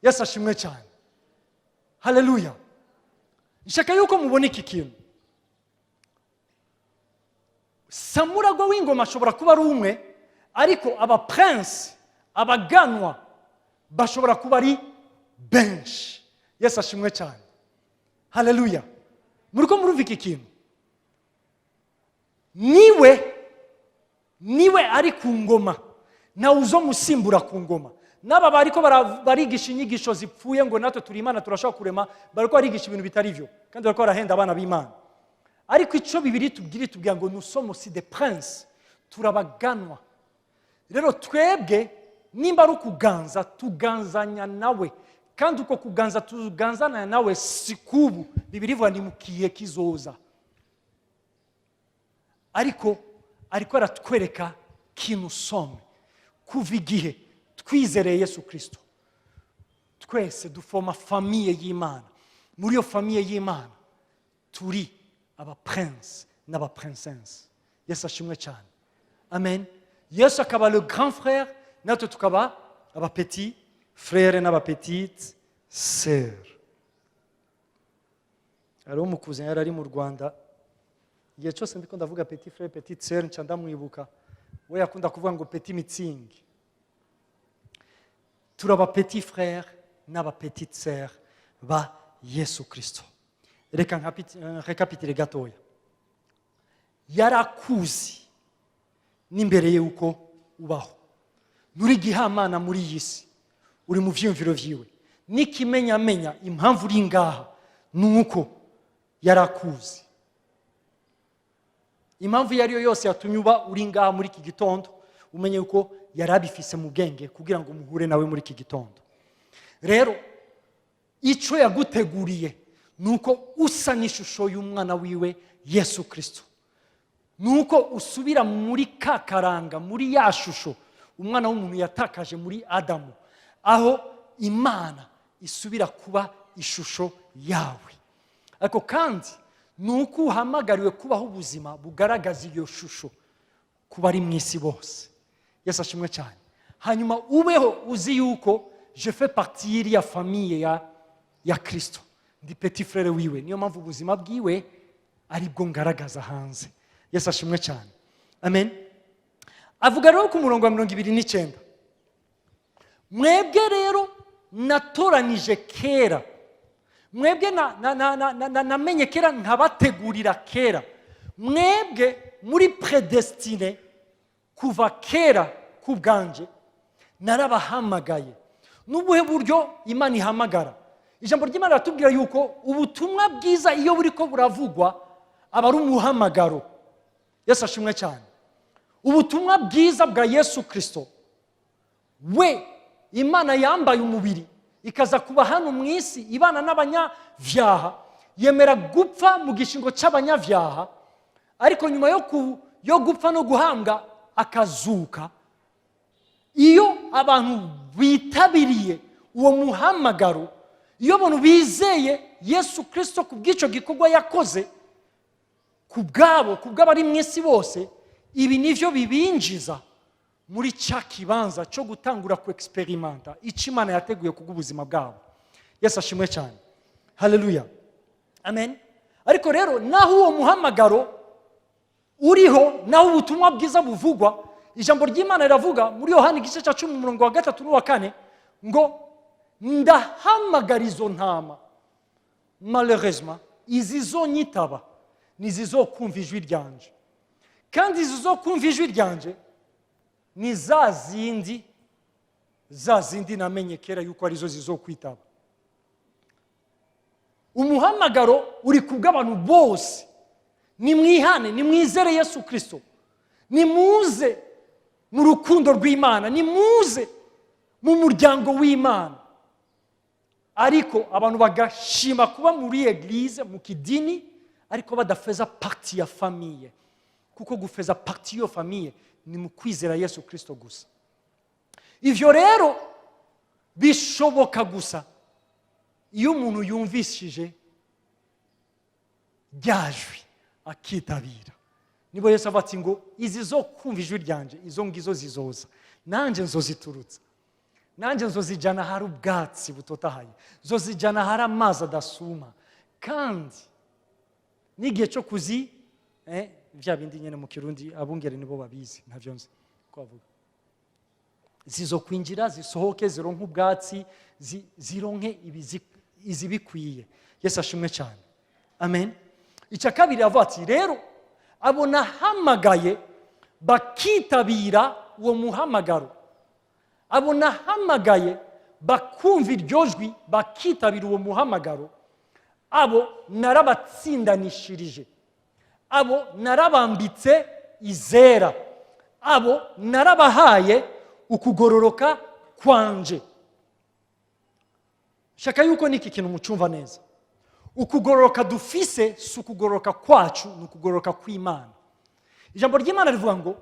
Yesu ashimwe cyane. Haleluya. Nshaka yuko mubona iki kintu: samuragwa w'ingoma ashobora kuba ari umwe, ariko aba prince, abaganwa, bashobora kuba ari benshi. Yesu ashimwe cyane. Haleluya. Muri ko murumva iki kintu? Niwe ari ku ngoma, nawe uzomusimbura ku ngoma. N'aba bariko barigisha inyigisho zipfuye ngo natwe turi Imana, turashobora kurema, bariko barigisha ibintu bitari byo, kandi bariko barahenda abana b'Imana. Ariko icyo Bibiri tubwira ngo nous sommes aussi des princes, turabaganwa. Rero twebwe nimba ari ukuganza, tuganzanya nawe, kandi uko kuganza tuganzana nawe si kubu. Bibiri ivuga ni mu kihe kizoza, ariko aratwereka kintu some. Kuva igihe twizereye Yesu Kirisito, twese dufoma famille y'Imana. Muri iyo famille y'Imana turi aba prince n'aba princesse. Yesu ashimwe cyane. Amen. Yesu akaba le grand frère, natwe tukaba aba petit frère n'aba petite sœur. Hariho umu cousin yari ari mu Rwanda. Igihe cyose ndiko ndavuga petit frère, petite sœur, nca ndamwibuka. We yakunda kuvuga ngo petit Mützig. Turaba petit frère n'aba petite sœur ba Yesu Kirisito. Reka récapitule gatoya. Yarakuzi n'imbere y'uko ubaho. Nturi gihamana muri iyi si, uri mu vyiyumviro vyiwe. N'ikimenyamenya, impamvu uri ngaha ni uko yarakuzi. Impamvu iyo ari yo yose yatumye uba uri ngaha muri iki gitondo, umenye yuko yari abifise mu bwenge kugira ngo muhure nawe muri iki gitondo. Rero icyo yaguteguriye ni uko usa n'ishusho y'umwana wiwe Yesu Kirisito. Ni uko usubira muri ka karanga, muri ya shusho umwana w'umuntu yatakaje muri Adamu, aho Imana isubira kuba ishusho yawe. Ariko kandi ni uko uhamagariwe kubaho ubuzima bugaragaza iyo shusho ku bari mu isi bose. Yesu ashimwe cyane. Hanyuma ubeho uzi yuko je fais partie y'iriya famille ya Kirisito, ndi petit frère wiwe. Niyo mpamvu ubuzima bwiwe aribwo ngaragaza hanze. Yesu ashimwe cyane, amen. Avuga rero ku murongo wa 29: "Mwebwe rero natoranije kera, mwebwe namenye kera, nkabategurira kera, mwebwe muri prédestinés kuva kera ku bwanje, narabahamagaye." N'ubuhe buryo Imana ihamagara? Ijambo ry'Imana riratubwira yuko ubutumwa bwiza iyo buri ko buravugwa aba ari umuhamagaro. Yesu ashimwe cyane. Ubutumwa bwiza bwa Yesu Kirisito, we Imana yambaye umubiri ikaza kuba hano mu isi, ibana n'abanyabyaha, yemera gupfa mu gishingo cy'abanyabyaha, ariko nyuma yo gupfa no guhambwa akazuka. Iyo abantu bitabiriye uwo muhamagaro, iyo abantu bizeye Yesu Kirisito ku bw'icyo gikorwa yakoze ku bwabo, ku bw'abari mu isi bose, ibi nibyo bibinjiza muri cya kibanza cyo gutangura ku expérimenter icyo Imana yateguye ku bw'ubuzima bwabo. Yesu ashimwe cyane, haleluya, amen. Ariko rero naho uwo muhamagaro uriho, naho ubutumwa bwiza buvugwa, ijambo ry'Imana riravuga muri Yohani igice cya 10, umurongo wa 3 n'uwa 4, ngo: "Ndahamagara izo ntama, malheureusement izizonyitaba nizizokumva ijwi ryanje, kandi izizokumva ijwi ryanje ni za zindi, za zindi namenye kera yuko arizo zizokwitaba." Umuhamagaro uri ku bw'abantu bose: nimwihane, nimwizere Yesu Kirisito, nimuze mu rukundo rw'Imana, nimuze mu muryango w'Imana. Ariko abantu bagashima kuba muri église, mu kidini, ariko badafaisa partie ya famille, kuko gufaisa partie y'iyo famille ni mu kwizera Yesu Kirisito gusa. Ibyo rero bishoboka gusa iyo umuntu yumvishije rya jwi akitabira. Nibo Yesu avuga ati ngo: "Izi zo kumva ijwi ryanje, izo ngizo zizoza, nanjye nzoziturutsa, nanjye nzozijyana ahari ubwatsi butotahaye, nzozijyana ahari amazi adasuma, kandi n'igihe cyo kuzi bya bindi nyine mu Kirundi, abungere nibo babizi, ntabyo nzi ko bavuga, zizokwinjira, zisohoke, zironke ubwatsi, zironke izibikwiye." Yesu ashimwe cyane, amen. Icya kabiri avuga ati: "Rero abo nahamagaye bakitabira uwo muhamagaro, abo nahamagaye bakumva iryo jwi, bakitabira uwo muhamagaro, abo narabatsindanishirije, abo narabambitse izera, abo narabahaye ukugororoka kwanje." Shaka yuko n'iki kintu mucumva neza: ukugororoka dufise si ukugororoka kwacu, ni ukugororoka kw'Imana. Ijambo ry'Imana rivuga ngo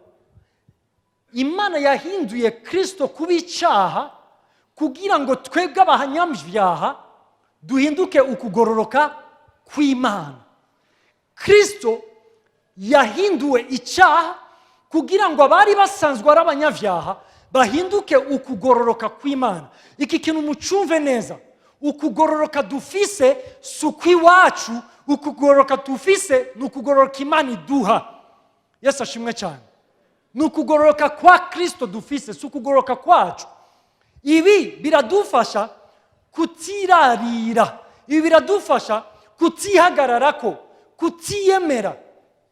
Imana yahinduye Kirisito kuba icyaha kugira ngo twebwe abanyabyaha duhinduke ukugororoka kw'Imana. Kirisito yahinduwe icyaha kugira ngo abari basanzwe ari abanyabyaha bahinduke ukugororoka kw'Imana. Iki kintu mucumve neza: ukugororoka dufise si ukw'iwacu, ukugororoka dufise ni ukugororoka Imana iduha. Yesu ashimwe cyane. Ni ukugororoka kwa Kirisito dufise, si ukugororoka kwacu. Ibi biradufasha kutirarira, ibi biradufasha kutihagararako, kutiyemera.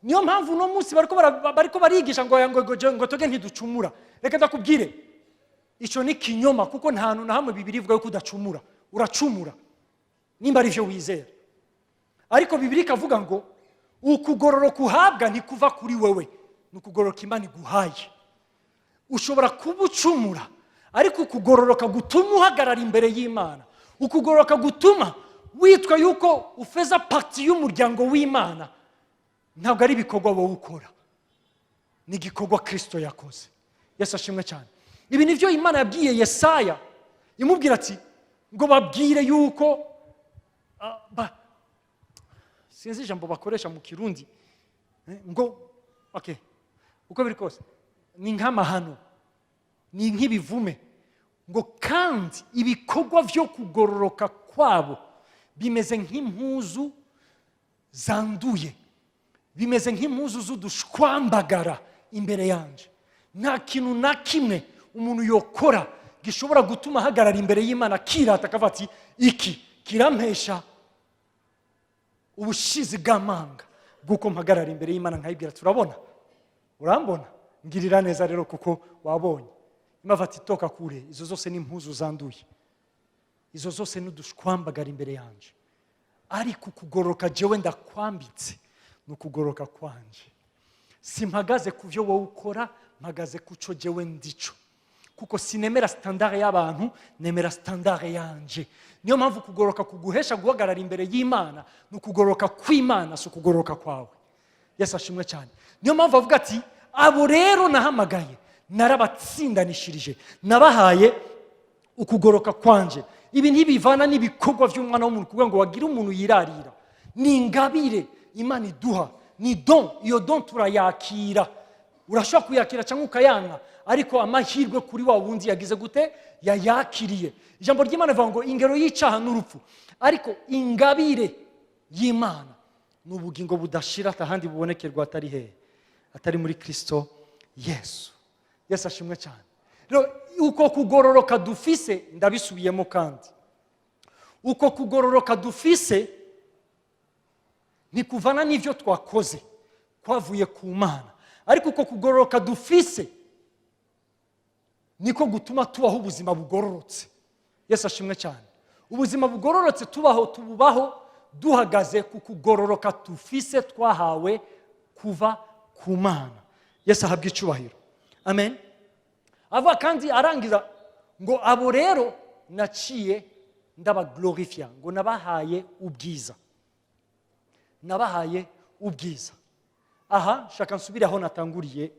Niyo mpamvu uno munsi bariko barigisha ngo twebwe ntiducumura. Reka ndakubwire, icyo ni kinyoma, kuko nta hantu na hamwe Bibiliya ivuga yuko udacumura. Uracumura nimba ari byo wizera, ariko Bibiliya ikavuga ngo ukugororoka uhabwa ntikuva kuri wewe, ni ukugororoka Imana iguhaye. Ushobora kuba ucumura, ariko ukugororoka gutuma uhagarara imbere y'Imana, ukugororoka gutuma witwa yuko ufaisa partie y'umuryango w'Imana, ntabwo ari ibikorwa wowe ukora. Ni igikorwa Kirisito yakoze. Yesu ashimwe cyane. Ibi nibyo Imana yabwiye Yesaya, imubwira ati ngo babwire yuko sinzi ijambo bakoresha mu Kirundi, ngo okay, uko biri kose ni nk'amahano, ni nk'ibivume, ngo kandi ibikorwa byo kugororoka kwabo bimeze nk'impuzu zanduye, bimeze nk'impuzu z'udushwambagara imbere yanje. Nta kintu na kimwe umuntu yokora gishobora gutuma ahagarara imbere y'Imana akirata, akavuga ati iki kirampesha ubushizi bw'amanga bw'uko mpagarara imbere y'Imana nkayibwira, turabona, urambona, ngirira neza rero kuko wabonye. Imana ati toka kure, izo zose ni impuzu zanduye, izo zose ni udushwambagara imbere yanje. Ariko ukugororoka jewe ndakwambitse ni ukugororoka kwanje. Simpagaze ku byo wowe ukora, mpagaze ku cyo jewe ndico, kuko sinemera standard y'abantu, nemera standard yanje. Niyo mpamvu kugororoka kuguhesha guhagarara imbere y'Imana ni ukugororoka kw'Imana, si ukugororoka kwawe. Yesu ashimwe cyane. Niyo mpamvu avuga ati abo rero nahamagaye, narabatsindanishirije, nabahaye ukugororoka kwanje. Ibi ntibivana n'ibikorwa by'umwana w'umuntu kugira ngo bagire umuntu yirarira. Ni ingabire Imana iduha, ni don. Iyo don turayakira, urashobora kuyakira cyangwa ukayanga, ariko amahirwe kuri wa wundi yagize gute? Yayakiriye. Ijambo ry'Imana rivuga ngo ingero y'icyaha n'urupfu, ariko ingabire y'Imana ni ubugingo budashira, atahandi bubonekerwa atari hehe? Atari muri Kirisito Yesu. Yesu ashimwe cyane. Rero uko kugororoka dufise, ndabisubiyemo kandi, uko kugororoka dufise ntikuvana n'ibyo twakoze, kwavuye ku Mana. Ariko uko kugororoka dufise niko gutuma tubaho ubuzima bugororotse. Yesu ashimwe cyane. Ubuzima bugororotse tubaho, tububaho duhagaze ku kugororoka dufise twahawe kuva ku Mana. Yesu ahabwa icyubahiro. Amen. Avuga kandi arangiza ngo abo rero naciye ndabaglorifiya, ngo nabahaye ubwiza, nabahaye ubwiza. Aha shaka nsubire aho natanguriye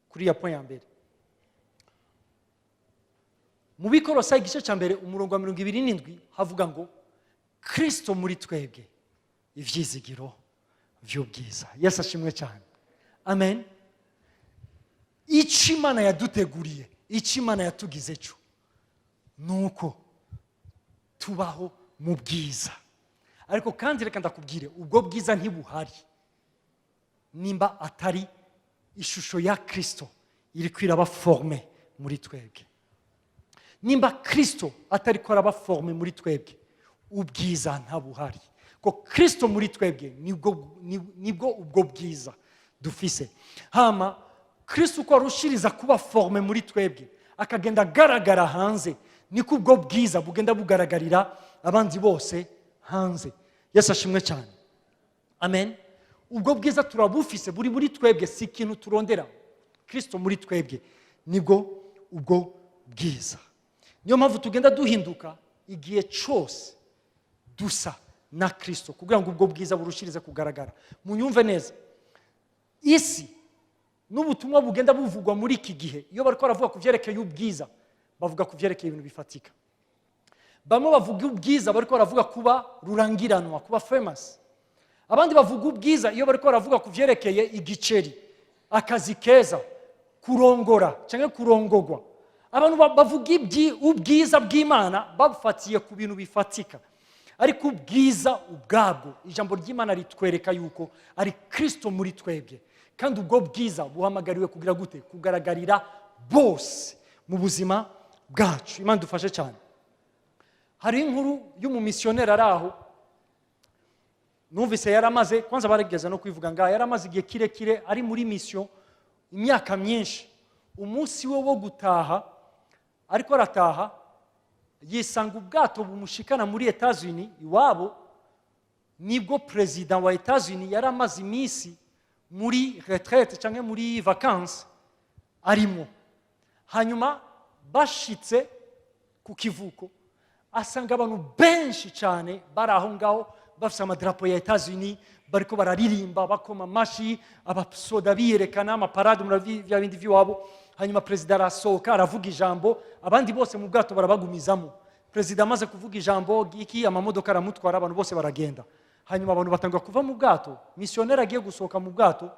kuri ya point ya mbere, mu Bikorosa igice cya 1, umurongo wa 27, havuga ngo Kirisito muri twebwe, ibyizigiro by'ubwiza. Yesu ashimwe cyane. Amen. Icyo Imana yaduteguriye, icyo Imana yatugize cyo, ni uko tubaho mu bwiza. Ariko kandi reka ndakubwire, ubwo bwiza ntibuhari nimba atari ishusho ya Kirisito iri kwiraba formée muri twebwe. Nimba Kirisito atari ko araba formé muri twebwe, ubwiza ntabuhari, ko Kirisito muri twebwe nibwo ubwo bwiza dufise. Hama Kirisito uko arushiriza kuba formé muri twebwe, akagenda agaragara hanze, niko ubwo bwiza bugenda bugaragarira abandi bose hanze. Yesu ashimwe cyane. Amen. Ubwo bwiza turabufise, buri muri twebwe, si ikintu turondera. Kirisito muri twebwe nibwo ubwo bwiza. Niyo mpamvu tugenda duhinduka igihe cyose dusa na Kirisito, kugira ngo ubwo bwiza burushirize kugaragara. Munyumve neza, isi n'ubutumwa bugenda buvugwa muri iki gihe, iyo bari baravuga ku byerekeye ubwiza, bavuga ku byerekeye ibintu bifatika. Bamwe bavuga ubwiza bari baravuga kuba rurangiranwa, kuba famous. Abandi bavuga ubwiza iyo bari baravuga ku byerekeye igiceri, akazi keza, kurongora cyangwa kurongogwa. Abantu bavuga ubwiza bw'Imana bafatiye ku bintu bifatika. Ariko ubwiza ubwabwo, ijambo ry'Imana ritwereka yuko ari Kirisito muri twebwe, kandi ubwo bwiza buhamagariwe kugira gute? Kugaragarira bose mu buzima bwacu. Imana dufashe cyane. Hari inkuru y'umumisiyoneri ari aho numvise, yaramaze, kwanza barigeze no kwivuga ngaha, yaramaze igihe kirekire ari muri mission, imyaka myinshi. Umunsi we wo gutaha, ariko arataha, yisanga ubwato bumushikana muri Etazuni iwabo, nibwo perezida wa Etazuni yari amaze iminsi muri retraite cyangwa muri vacances arimo. Hanyuma bashitse ku kivuko, asanga abantu benshi cyane bari aho ngaho. Bafite amadarapo ya Etats-Unis, bariko bararirimba, bakoma amashi, abasoda biyerekana, amaparade, murabi bya bindi by'iwabo. Hanyuma perezida arasohoka, aravuga ijambo, abandi bose mu bwato barabagumizamo. Perezida amaze kuvuga ijambo iki, amamodoka aramutwara, abantu bose baragenda. Hanyuma abantu batangura kuva mu bwato. Misiyoneri agiye gusohoka mu bwato,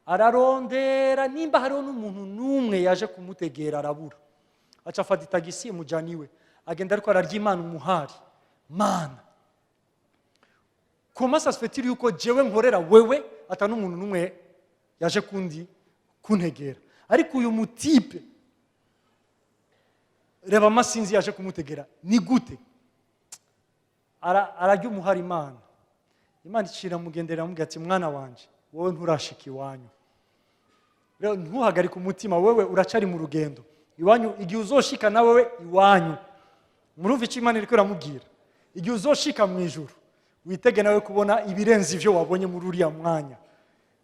ararondera nimba hariho n'umuntu n'umwe yaje kumutegera, arabura. Aca afata itagisi imujyana iwe, agenda ariko ararya Imana umuhari: "Mana, comment ça se fait yuko jewe nkorera wewe, ata n'umuntu n'umwe yaje kundi kuntegera, ariko uyu mutipe, reba amasinzi yaje kumutegera, ni gute?" Ararya umuhari Imana. Imana icira mugendera, amubwira ati: "Mwana wanje, wowe nturashika iwanyu. Rero ntuhagarike umutima, wewe uracari mu rugendo iwanyu. Igihe uzoshika na wewe iwanyu..." Murumva icyo Imana iriko iramubwira? "Igihe uzoshika mu ijuru, witege nawe kubona ibirenze ivyo wabonye muri uriya mwanya,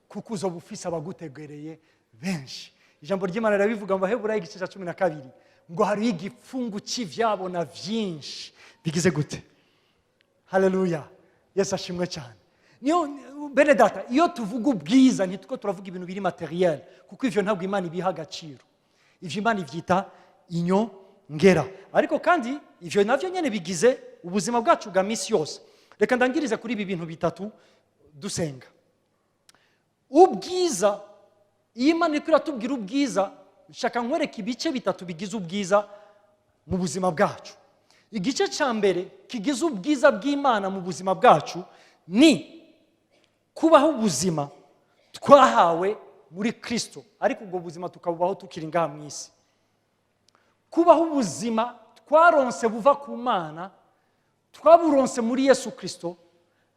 kuko uzoba ufise abagutegereye benshi." Ijambo ry'Imana rirabivuga mu Baheburayo igice cya 12 ngo hariho igipfungu cy'ivyabona vyinshi bigize gute? Haleluya, Yesu ashimwe cyane. Niyo bene data, iyo tuvuga ubwiza, ntituko turavuga ibintu biri matériel, kuko ivyo ntabwo Imana ibiha agaciro. Ivyo Imana ivyita inyongera, ariko kandi ivyo navyo nyene bigize ubuzima bwacu bwa misi yose. Reka ndangirize kuri ibi bintu bitatu dusenga. Ubwiza, iyo Imana iriko iratubwira ubwiza, nshaka nkwereka ibice bitatu bigize ubwiza mu buzima bwacu. Igice cya mbere kigize ubwiza bw'Imana mu buzima bwacu ni kubaho ubuzima twahawe muri Kirisito, ariko ubwo buzima tukabubaho tukiri ngaha mu isi. Kubaho ubuzima twaronse buva ku Mana, twaburonse muri Yesu Kirisito,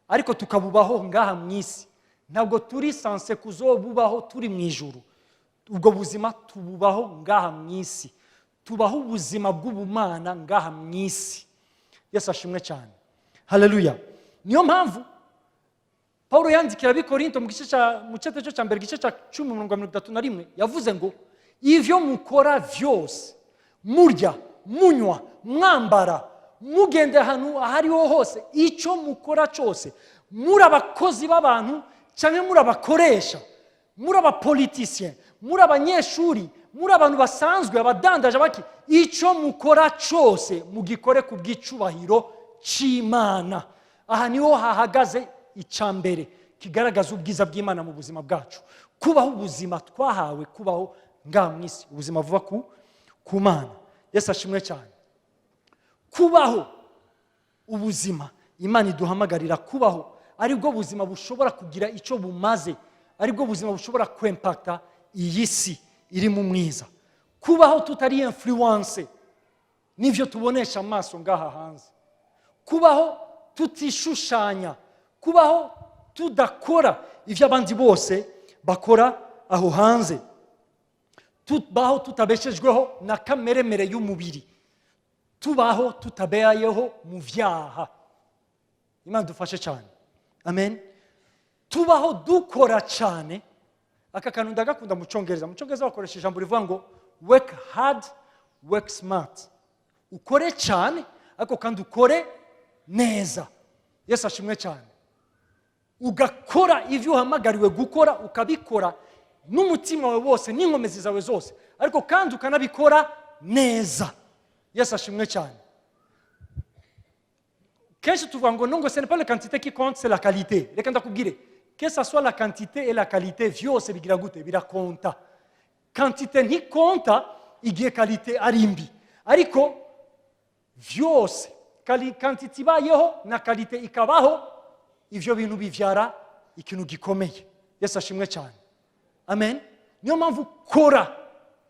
ariko tukabubaho ngaha mu isi. Ntabwo turi censé kuzobubaho turi mu ijuru. Ubwo buzima tububaho ngaha mu isi, tubaho ubuzima bw'ubumana ngaha mu isi. Yesu ashimwe cyane, haleluya. Niyo mpamvu Paul yandikira Abikorinto mu gice cya mu cyetezo cya mbere, igice cya 10, umurongo wa 31, yavuze ngo: "Ivyo mukora vyose, murya, munywa, mwambara, mugenda ahantu aho ariho hose, icyo mukora cyose, muri abakozi b'abantu cyangwa muri abakoresha, muri abapoliticiens, muri abanyeshuri, muri abantu basanzwe, abadandaje, abaki, icyo mukora cyose mugikore ku bw'icubahiro cy'Imana." Aha niho hahagaze icya mbere kigaragaza ubwiza bw'Imana mu buzima bwacu: kubaho ubuzima twahawe kubaho ngaha mu isi, ubuzima buva ku Mana. Yesu ashimwe cyane. Kubaho ubuzima Imana iduhamagarira kubaho, aribwo buzima bushobora kugira icyo bumaze, aribwo buzima bushobora kwempakta iyi si iri mu mwiza. Kubaho tutari influencé n'ibyo tubonesha amaso ngaha hanze, kubaho tutishushanya, kubaho tudakora ibyo abandi bose bakora aho hanze, tubaho tutabeshejweho na kameremere y'umubiri, tubaho tutabeyeho mu byaha. Imana dufashe cyane, amen. Tubaho dukora cyane. Aka kantu ndagakunda mu Cyongereza. Mu Cyongereza bakoresha ijambo rivuga ngo "work hard, work smart". Ukore cyane, ariko kandi ukore neza. Yesu ashimwe cyane. Ugakora ibyo uhamagariwe gukora, ukabikora n'umutima wawe wose n'inkomezi zawe zose, ariko kandi ukanabikora neza. Yesu ashimwe cyane. Kenshi tuvuga ngo non, ngo ce n'est pas la quantité qui compte, c'est la qualité. Reka ndakubwire, que ça soit la quantité et la qualité, vyose bigira gute? Birakonta. Quantité ntikonta igihe qualité ari mbi, ariko vyose, quantité ibayeho na qualité ikabaho, ivyo bintu bivyara ikintu gikomeye. Yesu ashimwe cyane, amen. Niyo mpamvu kora,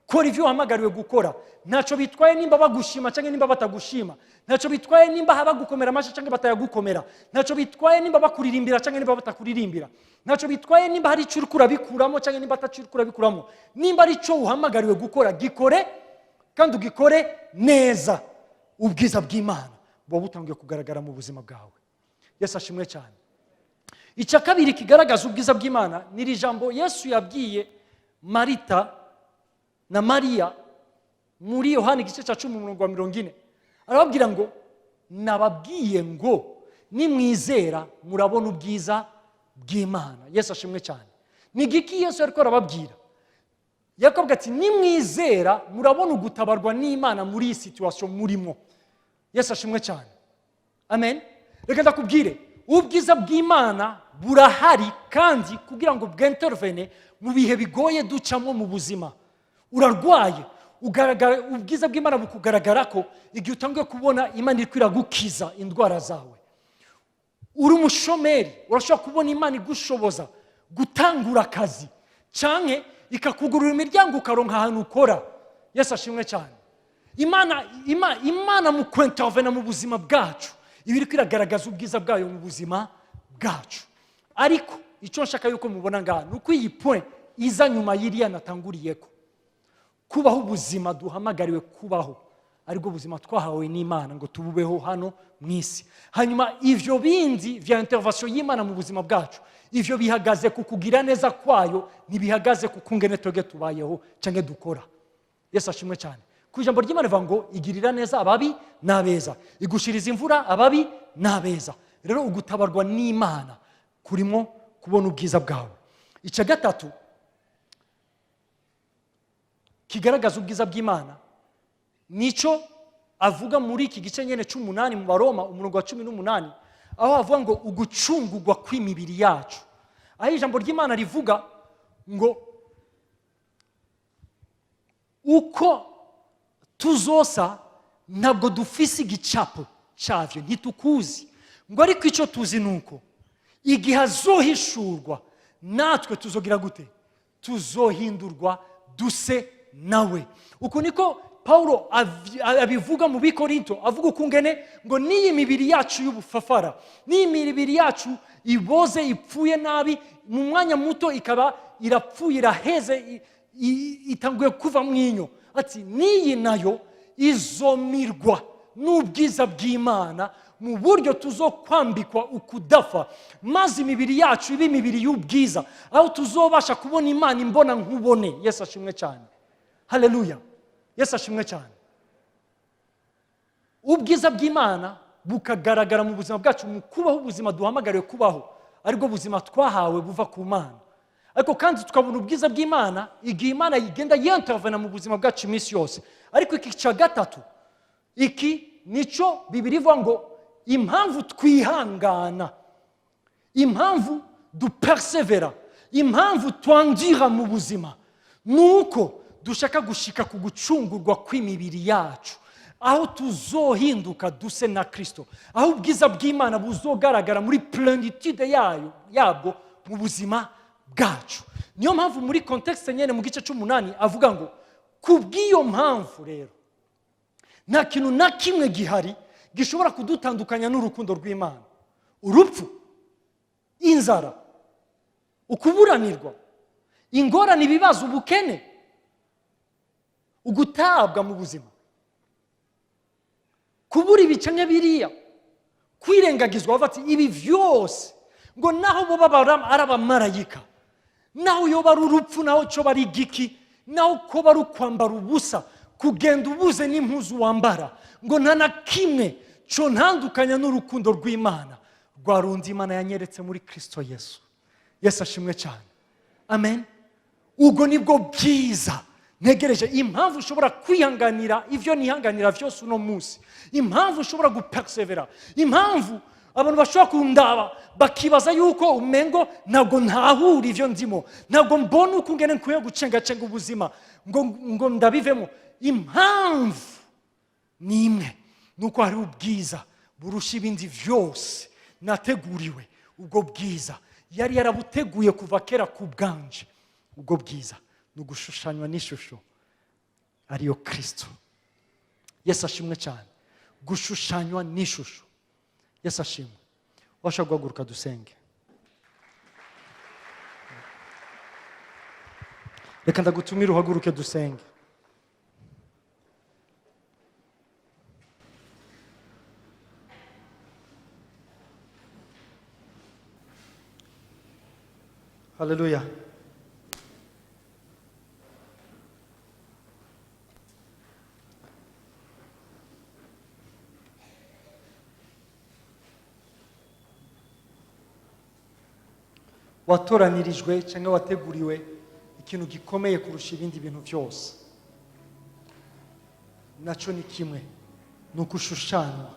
kora ibyo uhamagariwe gukora. Ntacyo bitwaye nimba bagushima cyangwa nimba batagushima, ntacyo bitwaye nimba bagukomera amashyi cyangwa batayagukomera, ntacyo bitwaye nimba bakuririmbira cyangwa nimba batakuririmbira, ntacyo bitwaye nimba hari icyo uri kurabikuramo cyangwa nimba atacyo uri kurabikuramo. Nimba ari icyo uhamagariwe gukora, gikore kandi ugikore neza. Ubwiza bw'Imana buba butangiye kugaragara mu buzima bwawe. Yesu ashimwe cyane. Icya kabiri kigaragaza ubwiza bw'Imana ni iri jambo Yesu yabwiye Marita na Mariya muri Yohani igice cya 10, umurongo wa 40. Arababwira ngo: "Nababwiye ngo Nimwizera murabona ubwiza bw'Imana. Yesu ashimwe cyane. Ni igiki Yesu yariko arababwira? Yakobwa ati: nimwizera murabona ugutabarwa n'Imana muri iyi situation murimo. Yesu ashimwe cyane. Amen. Reka ndakubwire, ubwiza bw'Imana burahari kandi kugira ngo bwintervene mu bihe bigoye ducamo mu buzima. Urarwaye, ugaragara, ubwiza bw'Imana bukugaragara ko igihe utangiye kubona Imana iriko iragukiza indwara zawe. Uri umushomeri, urashobora kubona Imana igushoboza gutangura akazi canke ikakugurura imiryango ukaronka ahantu ukora. Yesu ashimwe cyane. Imana mu kwintervena mu buzima bwacu iba iriko iragaragaza ubwiza bwayo mu buzima bwacu. Ariko icyo nshaka yuko mubona ngaha ni uko iyi point iza nyuma y'iriya natanguriyeko. Kubaho ubuzima duhamagariwe kubaho, aribwo buzima twahawe n'Imana ngo tububeho hano mu isi. Hanyuma ivyo bindi vya intervention y'Imana mu buzima bwacu, ivyo bihagaze ku kugira neza kwayo, ntibihagaze ku kungene twebwe tubayeho canke dukora. Yesu ashimwe cyane. Ku ijambo ry'Imana rivuga ngo igirira neza ababi n'abeza, igushiriza imvura ababi n'abeza. Rero ugutabarwa n'Imana kurimo kubona ubwiza bwawe. Icya gatatu kigaragaza ubwiza bw'Imana nico avuga muri iki gice nyene c'umunani mu Baroma, umurongo wa 18, aho avuga ngo ugucungurwa kw'imibiri yacu. Aho ijambo ry'Imana rivuga ngo uko tuzosa ntabwo dufise igicapo cyavyo, ntitukuzi, ngo ariko icyo tuzi nuko igihe azohishurwa natwe tuzogira gute? Tuzohindurwa duse nawe. Uku niko Paulo abivuga mu Bikorinto, avuga ukungene ngo n'iyi mibiri yacu y'ubufafara, n'iyi mibiri yacu iboze ipfuye nabi, mu mwanya muto ikaba irapfuye, iraheze, itanguye kuva mwinyo, ati n'iyi nayo izomirwa n'ubwiza bw'Imana mu buryo tuzokwambikwa ukudafa, maze imibiri yacu ibe imibiri y'ubwiza, aho tuzobasha kubona Imana imbona nkubone. Yesu ashimwe cyane. Haleluya. Yesu ashimwe cyane. Ubwiza bw'Imana bukagaragara mu buzima bwacu, mu kubaho ubuzima duhamagariwe kubaho, aribwo buzima twahawe buva ku Mana. Ariko kandi tukabona ubwiza bw'Imana igihe Imana igenda yintervena mu buzima bwacu iminsi yose. Ariko iki cya gatatu, iki nico Bibiliya ivuga ngo impamvu twihangana, impamvu dupersevera, impamvu twandira mu buzima, nuko dushaka gushika ku gucungurwa kw'imibiri yacu, aho tuzohinduka duse na Kristo, aho ubwiza bw'Imana buzogaragara muri plenitude yayo yabwo mu buzima bwacu. Niyo mpamvu muri contexte nyene mu gice c'umunani avuga ngo kubw'iyo mpamvu rero nta kintu na kimwe gihari gishobora kudutandukanya n'urukundo rw'Imana. Urupfu, inzara, ukuburanirwa, ingorane, ibibazo, ubukene, ugutabwa mu buzima, kubura ibice biriya, kwirengagizwa, bavuga ati ibi vyose ngo naho bo baba ari abamarayika, naho yoba ari urupfu, naho cyo bari igiki, naho ko bari ukwambara ubusa, kugenda ubuze n'impuzu wambara, ngo nta na kimwe cyo ntandukanya n'urukundo rw'Imana rwa rundi Imana yanyeretse muri Kristo Yesu. Yesu ashimwe cyane. Amen. Ubwo nibwo bwiza ntegereje. Impamvu ushobora kwihanganira ivyo nihanganira vyose uno munsi, impamvu ushobora gupersevera, impamvu abantu bashobora kundaba bakibaza yuko umengo ntabwo ntahura ivyo ndimo, ntabwo mbona uko ngene nkwiye gucengacenga ubuzima ngo ndabivemo. Impamvu ni imwe, nuko hari ubwiza burusha ibindi vyose nateguriwe. Ubwo bwiza yari yarabuteguye kuva kera ku bwanje. Ubwo bwiza ni ugushushanywa n'ishusho ariyo Kristo. Yesu ashimwe cyane. Gushushanywa n'ishusho. Yesu ashimwe. Washobora guhaguruka dusenge. Reka ndagutumire uhaguruke dusenge. Haleluya. Watoranirijwe cyangwa wateguriwe ikintu gikomeye kurusha ibindi bintu byose. Nacyo ni kimwe, ni ukushushanywa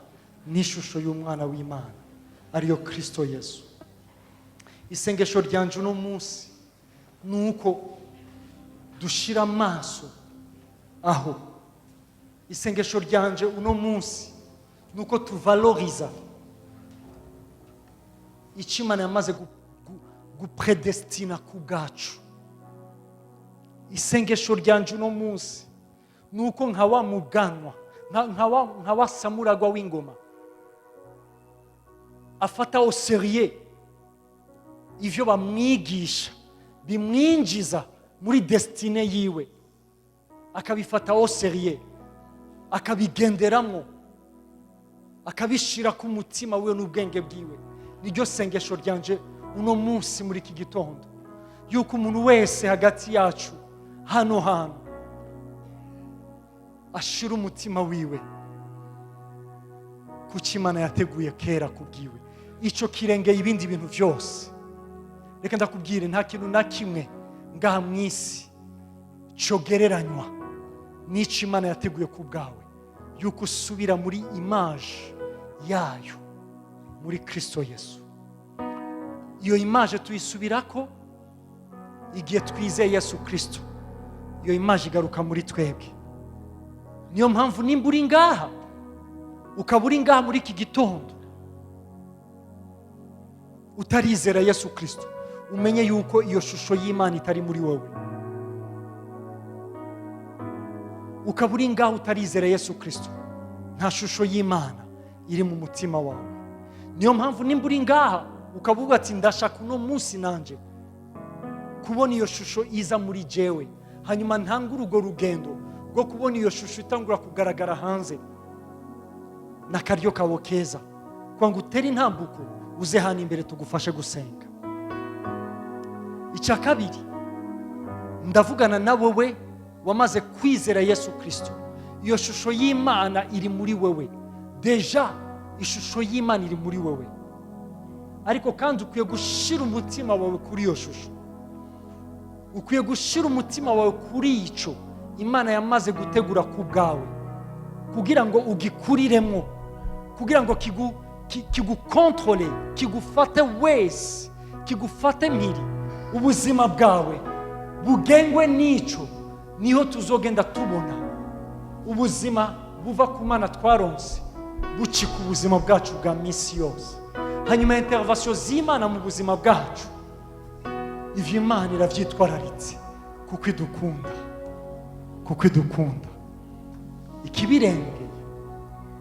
n'ishusho y'Umwana w'Imana, ariyo Kirisito Yesu. Isengesho ryanje uno munsi ni uko dushira amaso aho. Isengesho ryanje uno munsi ni uko tuvaloriza icyo Imana yamaze gupredestina ku bwacu. Isengesho ryanje uno munsi ni uko nka wa muganwa, nka wa samuragwa w'ingoma afata au sérieux ivyo bamwigisha bimwinjiza muri destinée yiwe, akabifata au sérieux, akabigenderamo, akabishira ku mutima wiwe n'ubwenge bwiwe. Niryo sengesho ryanje uno munsi muri iki gitondo, yuko umuntu wese hagati yacu hano hantu ashira umutima wiwe kuko Imana yateguye kera ku bwiwe. Icyo kirengeye ibindi bintu byose. Reka ndakubwire, nta kintu na kimwe ngaha mu isi cyogereranywa n'icyo Imana yateguye ku bwawe, yuko usubira muri image yayo muri Kirisito Yesu. Iyo image tuyisubirako igihe twizeye Yesu Kirisito. Iyo image igaruka muri twebwe. Niyo mpamvu nimba uri ngaha, ukaba uri ngaha muri iki gitondo utarizera Yesu Kirisito, umenye yuko iyo shusho y'Imana itari muri wowe. Ukaba uri ngaho utarizera Yesu Kirisito, nta shusho y'Imana iri mu mutima wawe. Niyo mpamvu nimba uri ngaha ukavuga ati: "Ndashaka uno munsi nanjye kubona iyo shusho iza muri jewe, hanyuma ntangure urwo rugendo rwo kubona iyo shusho itangura kugaragara hanze," n'akaryo kawe keza kugira ngo utere intambuko uze hano imbere tugufashe gusenga. Icya kabiri, ndavugana na wowe wamaze kwizera Yesu Kirisito. Iyo shusho y'Imana iri muri wowe déjà, ishusho y'Imana iri muri wowe, ariko kandi ukwiye gushyira umutima wawe kuri iyo shusho. Ukwiye gushyira umutima wawe kuri icyo Imana yamaze gutegura ku bwawe, kugira ngo ugikuriremo, kugira ngo kigukontorore, kigufate wese, kigufate mpiri, ubuzima bwawe bugengwe n'icyo. Niho tuzogenda tubona ubuzima buva ku Mana twaronse bucika ubuzima bwacu bwa minsi yose. Hanyuma intervention z'Imana mu buzima bwacu, ivyo Imana iravyitwararitse kuko idukunda, kuko idukunda. Ikibirengeye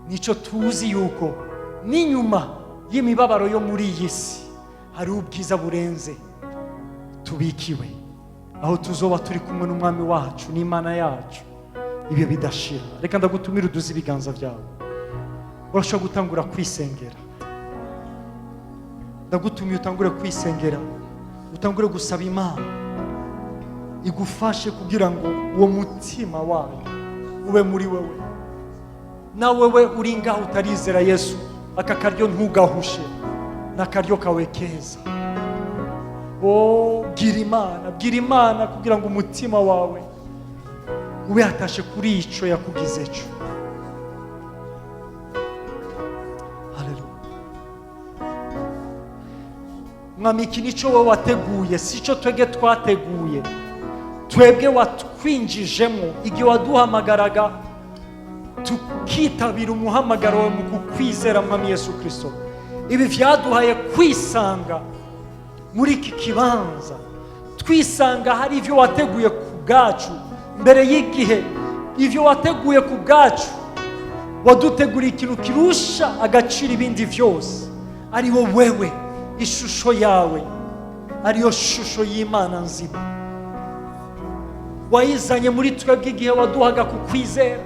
nicyo tuzi, yuko n'inyuma y'imibabaro yo muri iyi si hari ubwiza burenze tubikiwe, aho tuzoba turi kumwe n'Umwami wacu n'Imana yacu ibyo bidashira. Reka ndagutumire uduze ibiganza byawe. Urashobora gutangura kwisengera. Ndagutumiye utangure kwisengera, utangure gusaba Imana igufashe kugira ngo uwo mutima wayo ube muri wewe. Na wewe uri ngaho utarizera Yesu, aka karyo ntugahushe, ni akaryo kawe keza. Oh, bwira Imana, bwira Imana kugira ngo umutima wawe ube atashe kuri ico yakugize cyo. Haleluya. Mwami, iki nicyo wowe wateguye, si cyo twebwe twateguye. Twebwe watwinjijemo igihe waduhamagaraga, tukitabira umuhamagaro wawe mu kukwizera, Mwami Yesu Kirisito. Ibi byaduhaye kwisanga muri iki kibanza, twisanga hari ibyo wateguye ku bwacu mbere y'igihe. Ibyo wateguye ku bwacu, waduteguriye ikintu kirusha agaciro ibindi byose, ari wo wewe, ishusho yawe, ariyo shusho y'Imana nzima. Wayizanye muri twebwe igihe waduhaga ku kwizera,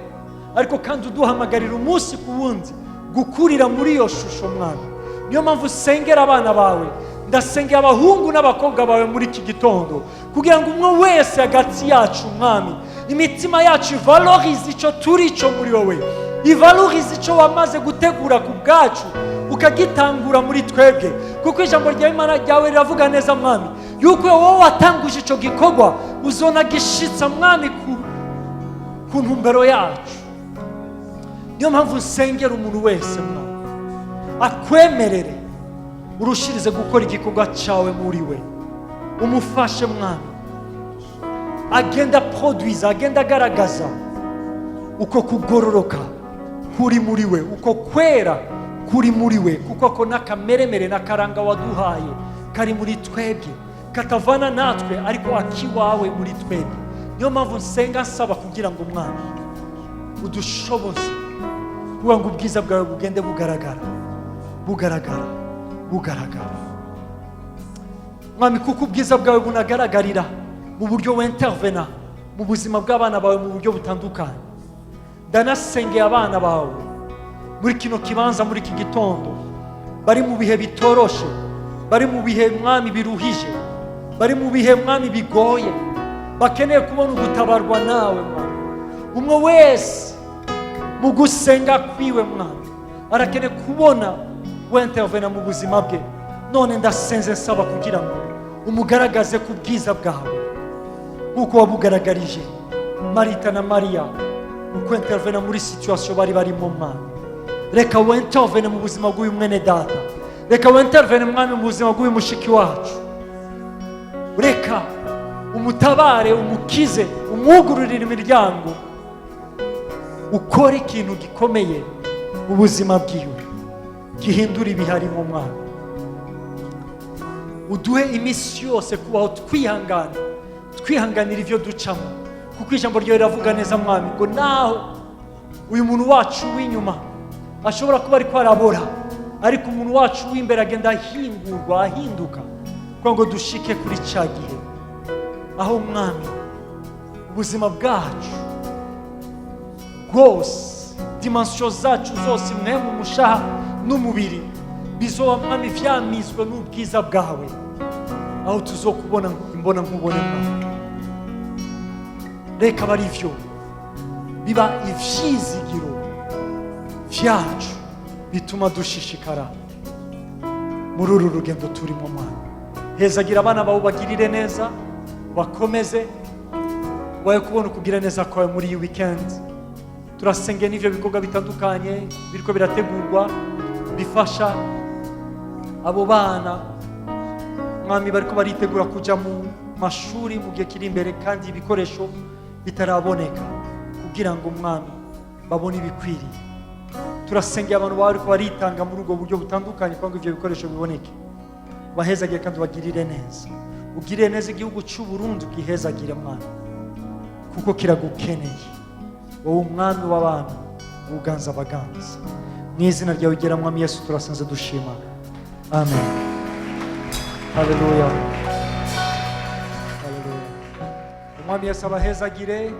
ariko kandi uduhamagarira umunsi ku wundi gukurira muri iyo shusho. Mwana, niyo mpamvu usengera abana bawe. Ndasengera abahungu n'abakobwa bawe muri iki gitondo, kugira ngo umwe wese hagati yacu, Mwami, imitima yacu ivalorize icyo turi cyo muri wowe, ivalorize icyo wamaze gutegura ku bwacu, ukagitangura muri twebwe, kuko ijambo rya Imana ryawe riravuga neza, Mwami. Yuko wowe watanguje icyo gikorwa, uzonagishitsa, Mwami, ku ntumbero yacu. Niyo mpamvu nsengera umuntu wese, Mwami, akwemerere urushirize gukora igikorwa cyawe muri we. Umufashe, Mwami, agenda produiza, agenda agaragaza uko kugororoka kuri muri we, uko kwera kuri muri we, kuko ako n'akameremere n'akaranga waduhaye kari muri twebwe, katavana natwe, ariko akiwawe muri twebwe. Niyo mpamvu nsenga nsaba kugira ngo, Mwami, udushoboze kugira ngo ubwiza bwawe bugende bugaragara, bugaragara, bugaragara, Mwami, kuko ubwiza bwawe bunagaragarira mu buryo wintervena mu buzima bw'abana bawe mu buryo butandukanye. Ndanasengeye abana bawe muri kino kibanza muri iki gitondo, bari mu bihe bitoroshe, bari mu bihe, Mwami, biruhije, bari mu bihe, Mwami, bigoye, bakeneye kubona ugutabarwa nawe, Mwami. Umwe wese mu gusenga kwiwe, Mwami, arakeneye kubona wintervena mu buzima bwe. None ndasenze nsaba kugira ngo umugaragaze ku bwiza bwawe, nk'uko wabugaragarije Marita na Mariya mu kwintervena muri situation bari barimo. Mwami, reka wintervene mu buzima bw'uyu mwene data, reka wintervene, Mwami, mu buzima bw'uyu mushiki wacu. Reka umutabare, umukize, umwugururire imiryango, ukore ikintu gikomeye mu buzima bwiwe gihindura ibihari mu mwana. Uduhe iminsi yose kubaho twihangana, twihanganira ibyo ducamo, kuko ijambo ryawe riravuga neza, Mwami, ngo naho uyu muntu wacu w'inyuma ashobora kuba ariko arabora, ariko umuntu wacu w'imbere agenda ahingurwa, ahinduka, kugira ngo dushike kuri cya gihe aho, Mwami, ubuzima bwacu bwose, dimensions zacu zose, mwemu, umushaha n'umubiri, bizoba, Mwami, vyamizwe n'ubwiza bwawe, aho tuzokubona imbona nkubone. Mwami, reka aba ari vyo biba ivyizigiro vyacu bituma dushishikara muri uru rugendo turimo. Mwami, hezagira abana bawe, ubagirire neza, ubakomeze, ubaye kubona ukugira neza kwawe muri iyi weekend. Turasengeye n'ivyo bikorwa bitandukanye biriko birategurwa bifasha abo bana, Mwami, bariko baritegura kuja mu mashuri mu gihe kiri imbere kandi ibikoresho bitaraboneka, kugira ngo, Mwami, babone ibikwiriye. Turasengeye abantu bawe bariko baritanga muri ubwo buryo butandukanye kugira ngo ivyo bikoresho biboneke. Bahezagire kandi ubagirire neza. Ugirire neza igihugu cy'u Burundi, ugihezagire, Mwami, kuko kiragukeneye, wowe umwami w'abami, uganza abaganza. Mu izina ryawe ugera, Mwami Yesu, turasenze dushima. Amen. Haleluya, haleluya. Umwami Yesu abahezagire.